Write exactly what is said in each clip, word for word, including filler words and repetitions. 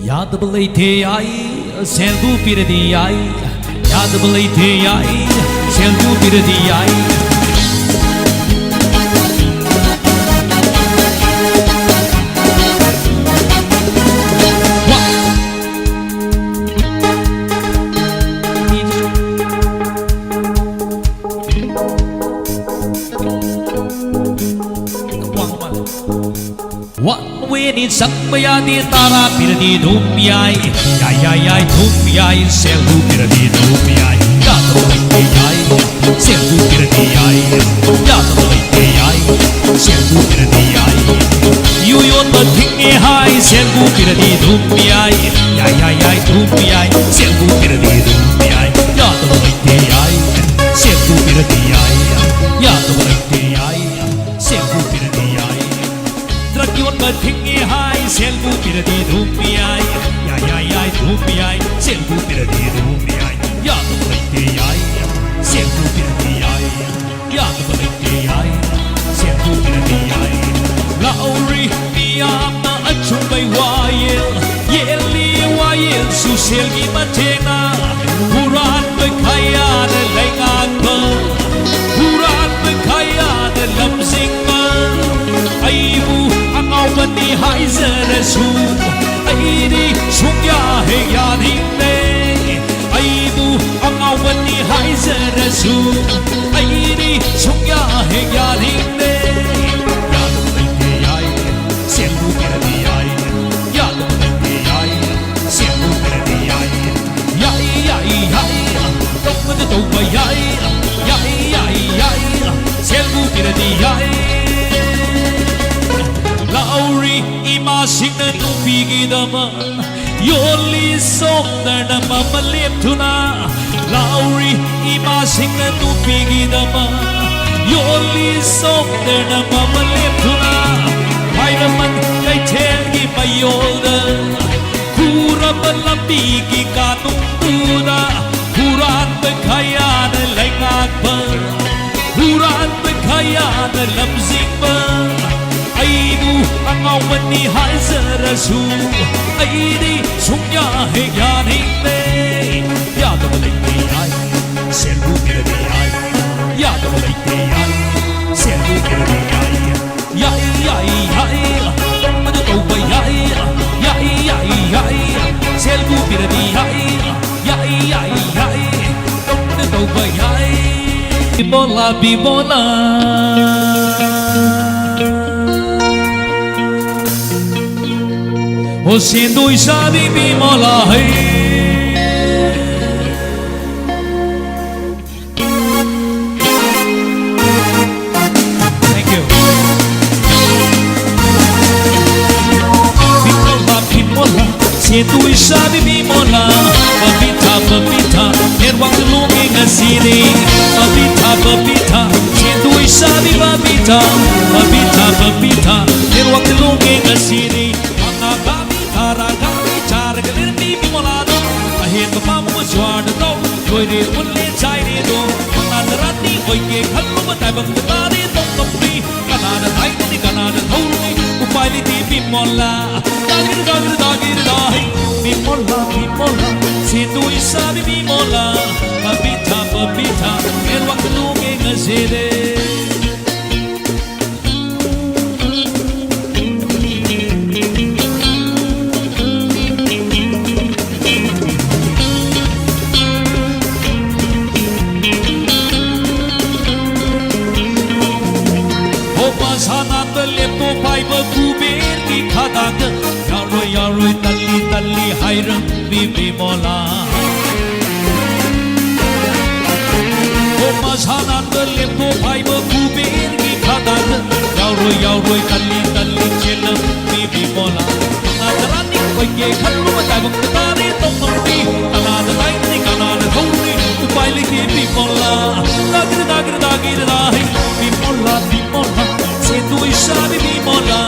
ꯌꯥꯗꯕ ꯂꯩꯇꯦ ꯌꯥꯏ, ꯁꯦꯜꯕꯨ ꯄꯤꯔꯗꯤ ꯌꯥꯏ꯫ ꯌꯥꯗꯕ ꯂꯩꯇꯦ ꯌꯥꯏ, ꯁꯦꯜꯕꯨ ꯄꯤꯔꯗꯤ ꯌꯥꯏ꯫ One way ꯅꯤ ꯆꯪꯕ ꯌꯥꯗꯦ, ꯇꯔꯥ ꯄꯤꯔꯗꯤ ꯑꯗꯨꯝ ꯌꯥꯏ꯫ ꯌꯥꯏ, ꯌꯥꯏ, ꯌꯥꯏ, ꯑꯗꯨꯝ ꯌꯥꯏ, ꯁꯦꯜꯕꯨ ꯄꯤꯔꯗꯤ ꯑꯗꯨꯝ ꯌꯥꯏ꯫ ꯌꯥꯗꯕ ꯂꯩꯇꯦ ꯌꯥꯏ, ꯁꯦꯜꯕꯨ ꯄꯤꯔꯗꯤ ꯌꯥꯏ꯫ ꯌꯥꯗꯕ ꯂꯩꯇꯦ ꯌꯥꯏ, ꯁꯦꯜꯕꯨ ꯄꯤꯔꯗꯤ ꯌꯥꯏ꯫ ꯌꯨ ꯌꯣꯟꯕ ꯊꯤꯡꯉꯦ ꯍꯥꯏ, ꯁꯦꯜꯕꯨ ꯄꯤꯔꯗꯤ ꯑꯗꯨꯝ ꯌꯥꯏ꯫ ꯌꯥꯏ, ꯌꯥꯏ, ꯌꯥꯏ, ꯑꯗꯨꯝ ꯌꯥꯏ, ꯁꯦꯜꯕꯨ ꯄꯤꯔꯗꯤ ꯑꯗꯨꯝ ꯌꯥꯏ꯫ ꯌꯥꯗꯕ ꯂꯩꯇꯦ ꯌꯥꯏ, ꯁꯦꯜꯕꯨ ꯄꯤꯔꯗꯤ ꯌꯥꯏ꯫ ꯌꯥꯗꯕ ꯂꯩꯇꯦ ꯌꯥꯏ, ꯁꯦꯜꯕꯨ ꯄꯤꯔꯗꯤ ꯌꯥꯏ꯫ ꯗ꯭ꯔꯒ ꯌꯣꯟꯕ ꯊꯤꯡꯉꯦ ꯍꯥꯏ, ꯁꯦꯜꯕꯨ ꯄꯤꯔꯗꯤ ꯑꯗꯨꯝ ꯌꯥꯏ꯫ ꯌꯥꯏ, ꯌꯥꯏ, ꯌꯥꯏ, ꯑꯗꯨꯝ ꯌꯥꯏ, ꯁꯦꯜꯕꯨ ꯄꯤꯔꯗꯤ ꯑꯗꯨꯝ ꯌꯥꯏ꯫ ꯌꯥꯗꯕ ꯂꯩꯇꯦ ꯌꯥꯏ, ꯁꯦꯜꯕꯨ ꯄꯤꯔꯗꯤ ꯌꯥꯏ꯫ ꯌꯥꯗꯕ ꯂꯩꯇꯦ ꯌꯥꯏ, ꯁꯦꯜꯕꯨ ꯄꯤꯔꯗꯤ ꯌꯥꯏ꯫ ꯂꯥꯛꯍꯧꯔꯤ ꯃꯤꯌꯥꯝꯅ ꯑꯆꯨꯝꯕꯩ ꯋꯥꯌꯦꯜ, ꯌꯦꯜꯂꯤ ꯋꯥꯌꯦꯜꯁꯨ ꯁꯦꯜꯒꯤ ꯃꯇꯦꯡꯅ꯫ ꯍꯨꯔꯥꯟꯕ ꯈꯌꯥꯅ ꯂꯩꯉꯥꯛꯄ, ꯍꯨꯔꯥꯟꯕ ꯈꯌꯥꯅ ꯂꯝꯖꯤꯡꯕ꯫ ꯑꯩꯕꯨ ꯑꯉꯥꯎꯕꯅꯤ ꯍꯥꯏꯖꯔꯁꯨ, ꯑꯩꯗꯤ ꯁꯨꯡꯌꯥ ꯍꯦꯛ ꯌꯥꯅꯤꯡꯗꯦ꯫ ꯑꯩꯕꯨ ꯑꯉꯥꯎꯕꯅꯤ ꯍꯥꯏꯖꯔꯁꯨ, ꯑꯩꯗꯤ ꯁꯨꯡꯌꯥ ꯍꯦꯛ ꯌꯥꯅꯤꯡꯗꯦ꯫ ꯌꯥꯗꯕ ꯂꯩꯇꯦ ꯌꯥꯏ, ꯁꯦꯜꯕꯨ ꯄꯤꯔꯗꯤ ꯌꯥꯏ꯫ ꯌꯥꯗꯕ ꯂꯩꯇꯦ ꯌꯥꯏ, ꯁꯦꯜꯕꯨ ꯄꯤꯔꯗꯤ ꯌꯥꯏ꯫ ꯌꯥꯏ, ꯌꯥꯏ, ꯌꯥꯏ, ꯇꯧꯕꯗ ꯇꯧꯕ ꯌꯥꯏ꯫ ꯌꯥꯏ, ꯌꯥꯏ, ꯌꯥꯏ, ꯁꯦꯜꯕꯨ ꯄꯤꯔꯗꯤ ꯌꯥꯏ꯫ ꯂꯥꯛꯍꯧꯔꯤ ꯏꯃꯥꯁꯤꯡꯅ ꯅꯨꯄꯤꯒꯤꯗꯃꯛ ꯌꯣꯜꯂꯤ ꯁꯣꯝꯗꯅ ꯃꯃꯜ ꯂꯦꯞꯇꯨꯅ꯫ ꯂꯥꯛꯍꯧꯔꯤ ꯏꯃꯥꯁꯤꯡꯅ ꯅꯨꯄꯤꯒꯤꯗꯃꯛ ꯌꯣꯜꯂꯤ ꯁꯣꯝꯗꯅ ꯃꯃꯜ ꯂꯦꯞꯇꯨꯅ꯫ ꯈ꯭ꯋꯥꯏꯔꯝꯕꯟ ꯀꯩꯊꯦꯜꯒꯤ ꯃꯌꯣꯜꯗ ꯈꯨꯔꯝꯕ ꯂꯝꯕꯤꯒꯤ ꯀꯥꯅꯨꯡꯗꯨꯗ ꯍꯨꯔꯥꯟꯕ ꯈꯌꯥꯅ ꯂꯩꯉꯥꯛꯄ, ꯍꯨꯔꯥꯟꯕ ꯈꯌꯥꯅ ꯂꯝꯖꯤꯡꯕ꯫ ꯑꯩꯕꯨ ꯑꯉꯥꯎꯕꯅꯤ ꯍꯥꯏꯖꯔꯁꯨ, ꯑꯩꯗꯤ ꯁꯨꯡꯌꯥ ꯍꯦꯛ ꯌꯥꯅꯤꯡꯗꯦ꯫ ꯌꯥꯗꯕ ꯂꯩꯇꯦ ꯍꯥꯏ꯫ ꯁꯦꯜꯕꯨ ꯄꯤꯔꯗꯤ ꯌꯥꯏ꯫ ꯌꯥꯗꯕ ꯂꯩꯇꯦ ꯍꯥꯏ꯫ ꯁꯦꯜꯕꯨ ꯄꯤꯔꯗꯤ ꯌꯥꯏ꯫ ꯌꯥꯏ, ꯌꯥꯏ, ꯌꯥꯏ꯫ ꯇꯧꯕꯗ ꯇꯧꯕ ꯌꯥꯏ꯫ ꯌꯥꯏ, ꯌꯥꯏ, ꯌꯥꯏ꯫ ꯁꯦꯜꯕꯨ ꯄꯤꯔꯗꯤ ꯌꯥꯏ꯫ ꯌꯥꯏ, ꯌꯥꯏ, ꯌꯥꯏ꯫ ꯇꯧꯕꯗ ꯇꯧꯕ ꯌꯥꯏ꯫ ꯕꯤꯃꯣꯂꯥ, ꯕꯤꯃꯣꯂꯥ꯫ ꯍꯣ ꯁꯦꯟꯗꯣꯏ ꯁꯥꯕꯤ ꯕꯤꯃꯣꯂꯥ ꯍꯩ꯫ Thank you. ꯕꯤꯃꯣꯂꯥ, ꯕꯤꯃꯣꯂꯥ, ꯁꯦꯟꯗꯣꯏ ꯁꯥꯕꯤ ꯕꯤꯃꯣꯂꯥ꯫ ꯕꯕꯤꯊꯥ, ꯕꯕꯤꯊꯥ, network ꯂꯣꯡꯉꯦ ꯉꯁꯤꯗꯤ꯫ ꯕꯕꯤꯊꯥ, ꯕꯕꯤꯊꯥ, ꯁꯦꯟꯗꯣꯏ ꯁꯥꯕꯤ ꯕꯕꯤꯊꯥ꯫ ꯕꯕꯤꯊꯥ, ꯕꯕꯤꯊꯥ, network ꯂꯣꯡꯉꯦ ꯉꯁꯤꯗꯤ꯫ ꯃꯉꯥ ꯀꯥꯕꯤ, ꯇꯔꯥ ꯀꯥꯕꯤ, ꯆꯥꯔꯒ ꯂꯩꯔꯝꯃꯤ ꯕꯤꯃꯣꯂꯥꯗꯣ꯫ ꯑꯍꯦꯟꯕ ꯄꯥꯝꯃꯨꯕ ꯖ꯭ꯋꯥꯔꯗ ꯇꯧ꯫ ꯂꯣꯏꯔꯦ, ꯃꯨꯜꯂꯦ, ꯆꯥꯏꯔꯦꯗꯣ꯫ ꯃꯉꯥ ꯇꯔꯥꯅꯤ ꯑꯣꯏꯒꯦ ꯈꯜꯂꯨꯕ ꯇꯥꯏꯕꯪꯗ ꯇꯥꯔꯦ ꯇꯣꯡ ꯇꯣꯡꯕꯤ꯫ ꯀꯅꯥꯅ ꯊꯥꯏꯒꯅꯤ, ꯀꯅꯥꯅ ꯊꯧꯔꯨꯅꯤ? ꯎꯄꯥꯏ ꯂꯩꯇꯦ ꯕꯤꯃꯣꯂꯥ꯫ ꯗꯥꯒꯤꯔ, ꯗꯥꯒꯤꯔ, ꯗꯥꯒꯤꯔ, ꯗꯥ꯫ ꯕꯤꯃꯣꯂꯥ, ꯕꯤꯃꯣꯂꯥ, ꯁꯦꯟꯗꯣꯏ ꯁꯥꯕꯤ ꯕꯤꯃꯣꯂꯥ꯫ ꯕꯕꯤꯊꯥ, ꯕꯕꯤꯊꯥ, network ꯂꯣꯡꯉꯦ ꯉꯁꯤꯗꯤ꯫ ꯍꯣ ꯃꯁꯥ ꯅꯥꯟꯕ ꯂꯦꯞꯇꯣꯞ ꯄꯥꯏꯕ ꯀꯨꯕꯦꯔꯒꯤ ꯈꯗꯥꯡꯗ ꯌꯥꯔꯣꯏ, ꯌꯥꯔꯣꯏ, ꯇꯜꯂꯤ, ꯇꯜꯂꯤ ꯍꯥꯏꯔꯝꯃꯤ ꯕꯤꯃꯣꯂꯥ꯫ ꯍꯣ ꯃꯁꯥ ꯅꯥꯟꯕ ꯂꯦꯞꯇꯣꯞ ꯄꯥꯏꯕ ꯀꯨꯕꯦꯔꯒꯤ ꯈꯗꯥꯡꯗ ꯌꯥꯔꯣꯏ, ꯌꯥꯔꯣꯏ, ꯇꯜꯂꯤ, ꯇꯜꯂꯤ ꯆꯦꯜꯂꯝꯃꯤ ꯕꯤꯃꯣꯂꯥ꯫ ꯃꯉꯥ ꯇꯔꯥꯅꯤ ꯑꯣꯏꯒꯦ ꯈꯜꯂꯨꯕ ꯇꯥꯏꯕꯪꯗ ꯇꯥꯔꯦ ꯇꯣꯡꯉꯝꯃꯤ꯫ ꯀꯅꯥꯗ ꯇꯥꯏꯅꯤ, ꯀꯅꯥꯗ ꯊꯧꯅꯤ? ꯎꯄꯥꯏ ꯂꯩꯇꯦ ꯕꯤꯃꯣꯂꯥ꯫ ꯗꯥꯒꯤꯔ, ꯗꯥꯒꯤꯔ, ꯗꯥꯒꯤꯔ, ꯗꯥꯍꯩ꯫ ꯕꯤꯃꯣꯂꯥ, ꯕꯤꯃꯣꯂꯥ, ꯁꯦꯟꯗꯣꯏ ꯁꯥꯕꯤ ꯕꯤꯃꯣꯂꯥ꯫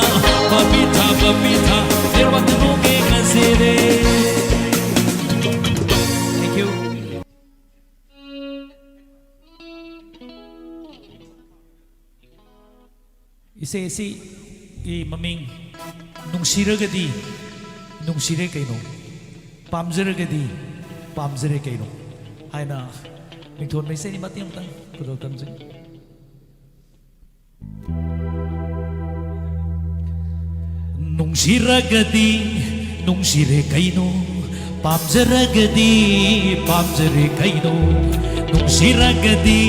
ꯕꯕꯤꯊꯥ, ꯕꯕꯤꯊꯥ, network ꯂꯣꯡꯉꯦ ꯉꯁꯤꯗꯤ꯫ Thank you. ꯏꯁꯩ ꯑꯁꯤꯒꯤ ꯃꯃꯤꯡ ꯅꯨꯡꯁꯤꯔꯒꯗꯤ ꯅꯨꯡꯁꯤꯔꯦ ꯀꯩꯅꯣ꯫ ꯄꯥꯝꯖꯔꯒꯗꯤ ꯄꯥꯝꯖꯔꯦ ꯀꯩꯅꯣ ꯍꯥꯏꯅ ꯃꯤꯡꯊꯣꯟꯕ ꯏꯁꯩꯅꯤ꯫ ꯃꯇꯦꯛ ꯑꯃꯇꯪ ꯈꯨꯗꯣꯜ ꯇꯝꯖꯒꯦ꯫ ꯅꯨꯡꯁꯤꯔꯒꯗꯤ ꯅꯨꯡꯁꯤꯔꯦ ꯀꯩꯅꯣ, ꯄꯥꯝꯖꯔꯒꯗꯤ ꯄꯥꯝꯖꯔꯦ ꯀꯩꯅꯣ, ꯅꯨꯡꯁꯤꯔꯒꯗꯤ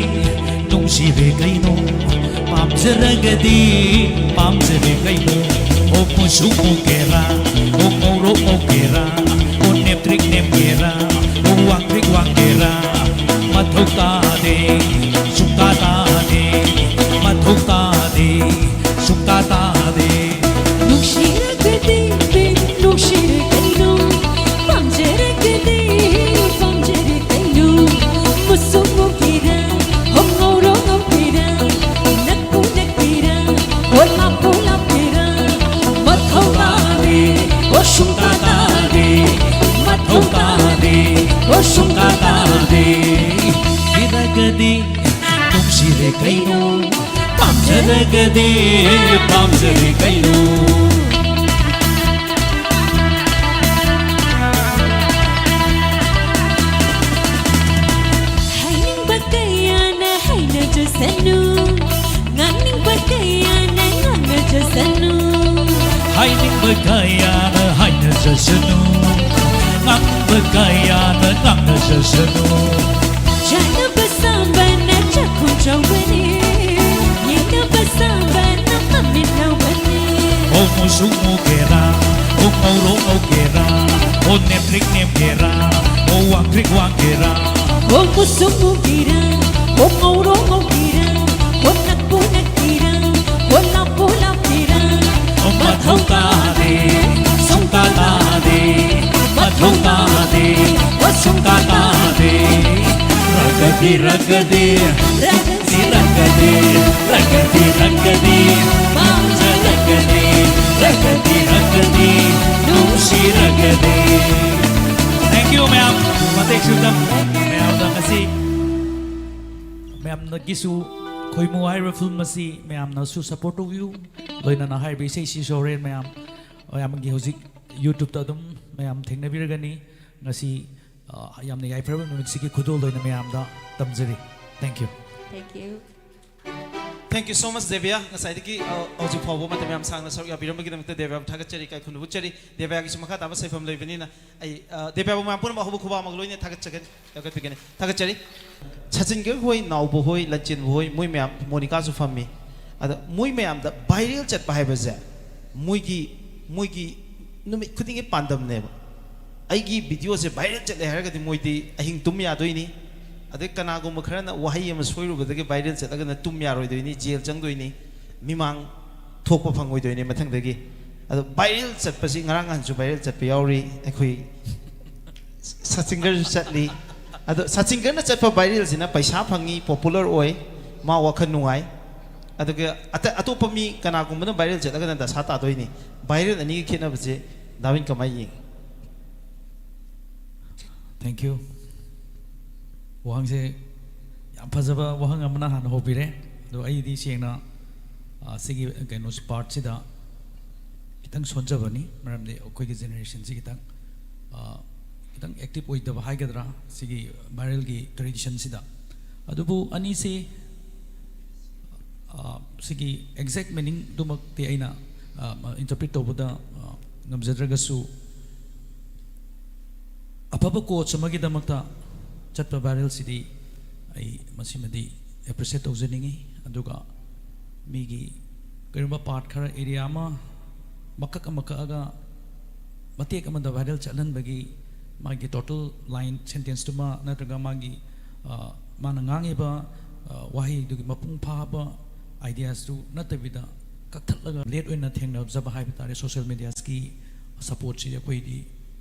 ꯅꯨꯡꯁꯤꯔꯦ ꯀꯩꯅꯣ, ꯄꯥꯝꯖꯔꯒꯗꯤ ꯄꯥꯝꯖꯔꯦ ꯀꯩꯅꯣ꯫ ꯑꯣ ꯃꯨꯁꯨꯛ ꯃꯨꯒꯦꯔꯥ, ꯑꯣ ꯉꯧꯔꯣꯛ ꯉꯧꯒꯦꯔꯥ, ꯑꯣ ꯅꯦꯝꯇ꯭ꯔꯤꯛ ꯅꯦꯝꯒꯦꯔꯥ, ꯑꯣ ꯋꯥꯡꯇ꯭ꯔꯤꯛ ꯋꯥꯡꯒꯦꯔꯥ, ꯃꯊꯧ ꯇꯥꯗꯦ, ꯁꯨꯡꯇꯥ ꯇꯥꯗꯦ, ꯃꯊꯧ ꯇꯥꯗꯦ, ꯁꯨꯡꯇꯥ ꯇꯥꯗꯦ꯫ ꯅꯨꯡꯁꯤꯔꯒꯗꯤ ꯅꯨꯡꯁꯤꯔꯦ ꯀꯩꯅꯣ, ꯄꯥꯝꯖꯔꯒꯗꯤ ꯄꯥꯝꯖꯔꯦ ꯀꯩꯅꯣ, ꯃꯨꯁꯨꯛ ꯃꯨꯒꯦꯔꯥ, ꯍꯣ ꯉꯧꯔꯣꯛ ꯉꯧꯒꯦꯔꯥ, ꯅꯛꯄꯨ ꯅꯛꯀꯦꯔꯥ, ꯍꯣ ꯂꯥꯞꯄꯨ ꯂꯥꯞꯀꯦꯔꯥ, ꯃꯊꯧ ꯇꯥꯗꯦ, ꯍꯣ ꯁꯨꯡꯇꯥ ꯇꯥꯗꯦ, ꯃꯊꯧ ꯇꯥꯗꯦ, ꯍꯣ ꯁꯨꯡꯇꯥ ꯇꯥꯗꯦ꯫ ꯏꯔꯒꯗꯤ ꯅꯨꯡꯁꯤꯔꯦ ꯀꯩꯅꯣ, ꯄꯥꯝꯖꯔꯒꯗꯤ ꯄꯥꯝꯖꯔꯦ ꯀꯩꯅꯣ꯫ ꯍꯥꯏꯅꯤꯡꯕ ꯀꯌꯥꯅ ꯍꯥꯏꯅꯖꯁꯅꯨ, ꯉꯥꯡꯅꯤꯡꯕ ꯀꯌꯥꯅ ꯉꯥꯡꯅꯖꯁꯅꯨ꯫ ꯍꯥꯏꯅꯤꯡꯕ ꯀꯌꯥꯅ ꯍꯥꯏꯅꯖꯁꯅꯨ, ꯉꯥꯡꯅꯤꯡꯕ ꯀꯌꯥꯅ ꯉꯥꯡꯅꯖꯁꯅꯨ꯫ ꯆꯥꯅꯕ ꯁꯥꯝꯕꯅ ꯆꯥꯛꯈꯨꯝ ꯆꯥꯎꯕꯅꯤ, ꯌꯦꯡꯅꯕ ꯁꯥꯝꯕꯅ ꯃꯃꯤꯠ ꯂꯥꯎꯕꯅꯤ꯫ ꯑꯣ ꯃꯨꯁꯨꯛ ꯃꯨꯒꯦꯔꯥ, ꯑꯣ ꯉꯧꯔꯣꯛ ꯉꯧꯒꯦꯔꯥ, ꯑꯣ ꯅꯦꯝꯇ꯭ꯔꯤꯛ ꯅꯦꯝꯒꯦꯔꯥ, ꯑꯣ ꯋꯥꯡꯇ꯭ꯔꯤꯛ ꯋꯥꯡꯒꯦꯔꯥ꯫ ꯑꯣ ꯃꯨꯁꯨꯛ ꯃꯨꯒꯦꯔꯥ, ꯑꯣ ꯉꯧꯔꯣꯛ ꯉꯧꯒꯦꯔꯥ, ꯑꯣ ꯅꯛꯄꯨ ꯅꯛꯀꯦꯔꯥ, ꯑꯣ ꯂꯥꯞꯄꯨ ꯂꯥꯞꯀꯦꯔꯥ꯫ ꯑꯣ ꯃꯊꯧ ꯇꯥꯗꯦ, ꯁꯨꯡꯇꯥ ꯇꯥꯗꯦ, ꯃꯊꯧ ꯇꯥꯗꯦ, ꯑꯣ ꯁꯨꯡꯇꯥ ꯇꯥꯗꯦ꯫ ꯔꯒꯗꯤ ꯔꯒꯗꯤ, ꯔꯒꯗꯤ ꯔꯒꯗꯤ, ꯔꯒꯗꯤ ꯔꯒꯗꯤ, ꯄꯥꯝꯖꯔꯒꯗꯤ, ꯔꯒꯗꯤ ꯔꯒꯗꯤ, ꯅꯨꯡꯁꯤꯔꯒꯗꯤ꯫ Thank you ꯃꯌꯥꯝ, ꯃꯇꯦꯛ ꯁꯨꯗ ꯃꯌꯥꯝꯗ ꯉꯁꯤ ꯃꯌꯥꯝꯅꯒꯤꯁꯨ ꯈꯣꯏꯃꯨ ꯍꯥꯏꯔꯤꯕ ꯐꯤꯂꯝ ꯑꯁꯤ ꯃꯌꯥꯝꯅꯁꯨ ꯁꯞꯄꯣꯔꯠ ꯇꯧꯕꯤꯌꯨ꯫ ꯂꯣꯏꯅꯅ ꯍꯥꯏꯔꯤꯕ ꯏꯁꯩꯁꯤꯁꯨ ꯍꯣꯔꯦꯟ ꯃꯌꯥꯝ, ꯃꯌꯥꯝꯒꯤ ꯍꯧꯖꯤꯛ YouTube-ꯇ ꯑꯗꯨꯝ ꯃꯌꯥꯝ ꯊꯦꯡꯅꯕꯤꯔꯒꯅꯤ꯫ ꯉꯁꯤ ꯑ, ꯌꯥꯝꯅ ꯌꯥꯏꯐꯔꯕ ꯅꯨꯃꯤꯠꯁꯤꯒꯤ ꯈꯨꯗꯣꯜ ꯑꯣꯏꯅ ꯃꯌꯥꯝꯗ ꯇꯝꯖꯔꯤ꯫ Thank you. Thank you. Thank you so much, ꯗꯦꯕ꯭ꯌꯥ꯫ ꯉꯁꯥꯏꯗꯒꯤ ꯑ, ꯍꯧꯖꯤꯛ ꯐꯥꯎꯕ ꯃꯇꯝ ꯌꯥꯝ ꯁꯥꯡꯅ ꯁꯔꯨꯛ ꯌꯥꯕꯤꯔꯝꯕꯒꯤꯗꯃꯛꯇ ꯗꯦꯕ꯭ꯌꯥꯕꯨ ꯊꯥꯒꯠꯆꯔꯤ, ꯏꯀꯥꯏ ꯈꯨꯝꯅꯕ ꯎꯠꯆꯔꯤ꯫ ꯗꯦꯕ꯭ꯌꯥꯒꯤꯁꯨ ꯃꯈꯥ ꯇꯥꯕ ꯁꯩꯐꯝ ꯂꯩꯕꯅꯤꯅ ꯑꯩ, ꯑ, ꯗꯦꯕ꯭ꯌꯥꯕꯨ ꯃꯌꯥꯝ ꯄꯨꯝꯅꯃꯛ ꯑꯍꯧꯕ ꯈꯨꯕꯥꯛ ꯑꯃꯒ ꯂꯣꯏꯅ ꯊꯥꯒꯠꯆꯒꯅꯤ, ꯊꯥꯒꯠꯄꯤꯒꯅꯤ꯫ ꯊꯥꯒꯠꯆꯔꯤ꯫ ꯁꯆꯤꯟꯒꯔ ꯍꯣꯏ, ꯅꯥꯎꯕ ꯍꯣꯏ, ꯂꯟꯆꯦꯟꯕ ꯍꯣꯏ, ꯃꯣꯏ ꯃꯌꯥꯝ, ꯃꯣꯅꯤꯀꯥꯁꯨ ꯐꯝꯃꯤ꯫ ꯑꯗ ꯃꯣꯏ ꯃꯌꯥꯝꯗ viral ꯆꯠꯄ ꯍꯥꯏꯕꯁꯦ ꯃꯣꯏꯒꯤ, ꯃꯣꯏꯒꯤ ꯅꯨꯃꯤꯠ ꯈꯨꯗꯤꯡꯒꯤ ꯄꯥꯟꯗꯝꯅꯦꯕ꯫ ꯑꯩꯒꯤ video-ꯁꯦ viral ꯆꯠꯂꯦ ꯍꯥꯏꯔꯒꯗꯤ ꯃꯣꯏꯗꯤ ꯑꯍꯤꯡ ꯇꯨꯝ ꯌꯥꯗꯣꯏꯅꯤ꯫ ꯑꯗꯩ ꯀꯅꯥꯒꯨꯝꯕ ꯈꯔꯅ ꯋꯥꯍꯩ ꯑꯃ ꯁꯣꯏꯔꯨꯕꯗꯒꯤ viral ꯆꯠꯂꯒꯅ ꯇꯨꯝ ꯌꯥꯔꯣꯏꯗꯣꯏꯅꯤ, ꯖꯦꯜ ꯆꯪꯗꯣꯏꯅꯤ, ꯃꯤꯃꯥꯡ ꯊꯣꯛꯄ ꯐꯪꯉꯣꯏꯗꯣꯏꯅꯤ ꯃꯊꯪꯗꯒꯤ꯫ ꯑꯗꯣ viral ꯆꯠꯄꯁꯤ ꯉꯔꯥꯡ ꯅꯍꯥꯟꯁꯨ viral ꯆꯠꯄ ꯌꯥꯎꯔꯤ, ꯑꯩꯈꯣꯏ ꯁꯆꯤꯟꯒꯔꯁꯨ ꯆꯠꯂꯤ꯫ ꯑꯗꯣ ꯁꯆꯤꯟꯒꯔꯅ ꯆꯠꯄ viral-ꯁꯤꯅ ꯄꯩꯁꯥ ꯐꯪꯉꯤ, popular ꯑꯣꯏ, ꯃꯥ ꯋꯥꯈꯜ ꯅꯨꯡꯉꯥꯏ꯫ ꯑꯗꯨꯒ ꯑꯇ-, ꯑꯇꯣꯞꯄ ꯃꯤ ꯀꯅꯥꯒꯨꯝꯕꯅ viral ꯆꯠꯂꯒꯅ ꯗꯁꯥ ꯇꯥꯗꯣꯏꯅꯤ꯫ Viral ꯑꯅꯤꯒꯤ ꯈꯦꯠꯅꯕꯁꯦ ꯗꯥ ꯋꯤꯟ ꯀꯃꯥꯏꯅ ꯌꯦꯡꯉꯤ? Thank you. ꯋꯥꯍꯪꯁꯦ ꯌꯥꯝ ꯐꯖꯕ ꯋꯥꯍꯪ ꯑꯃꯅ ꯍꯥꯟꯅ ꯍꯧꯕꯤꯔꯦ꯫ ꯑꯗꯣ ꯑꯩꯗꯤ ꯁꯦꯡꯅ, ꯑ, ꯁꯤꯒꯤ ꯀꯩꯅꯣ part-ꯁꯤꯗ ꯈꯤꯇꯪ ꯁꯣꯟꯖꯕꯅꯤ, ꯃꯔꯝꯗꯤ ꯑꯩꯈꯣꯏꯒꯤ generation-ꯁꯤ ꯈꯤꯇꯪ, ꯑ, ꯈꯤꯇꯪ active ꯑꯣꯏꯗꯕ ꯍꯥꯏꯒꯗ꯭ꯔꯥ, ꯁꯤꯒꯤ viral-ꯒꯤ tradition-ꯁꯤꯗ꯫ ꯑꯗꯨꯕꯨ ꯑꯅꯤꯁꯤ, ꯑ, ꯁꯤꯒꯤ exact meaning-ꯗꯨꯃꯛꯇꯤ ꯑꯩꯅ, ꯑ, interpret ꯇꯧꯕꯗ, ꯑ, ꯉꯝꯖꯗ꯭ꯔꯒꯁꯨ, ꯑꯐꯕ cause ꯑꯃꯒꯤꯗꯃꯛꯇ ꯆꯠꯄ viral-ꯁꯤꯗꯤ ꯑꯩ ꯃꯁꯤꯃꯗꯤ appreciate ꯇꯧꯖꯅꯤꯡꯉꯤ꯫ ꯑꯗꯨꯒ ꯃꯤꯒꯤ ꯀꯔꯤꯒꯨꯝꯕ part ꯈꯔ, area ꯑꯃ ꯃꯀꯛ ꯑꯃ ꯀꯛꯑꯒ ꯃꯇꯦꯛ ꯑꯃꯗ viral ꯆꯠꯍꯟꯕꯒꯤ ꯃꯥꯒꯤ total line sentence-ꯇꯨꯃ ꯅꯠꯇ꯭ꯔꯒ ꯃꯥꯒꯤ, ꯑ, ꯃꯥꯅ ꯉꯥꯡꯉꯤꯕ, ꯑ, ꯋꯥꯍꯩꯗꯨꯒꯤ ꯃꯄꯨꯡ ꯐꯥꯕ ideas-ꯇꯨ ꯅꯠꯇꯕꯤꯗ ꯀꯛꯊꯠꯂꯒ late ꯑꯣꯏꯅ ꯊꯦꯡꯅꯖꯕ ꯍꯥꯏꯕ ꯇꯥꯔꯦ, social media-ꯒꯤ support-ꯁꯤ ꯑꯩꯈꯣꯏꯗꯤ,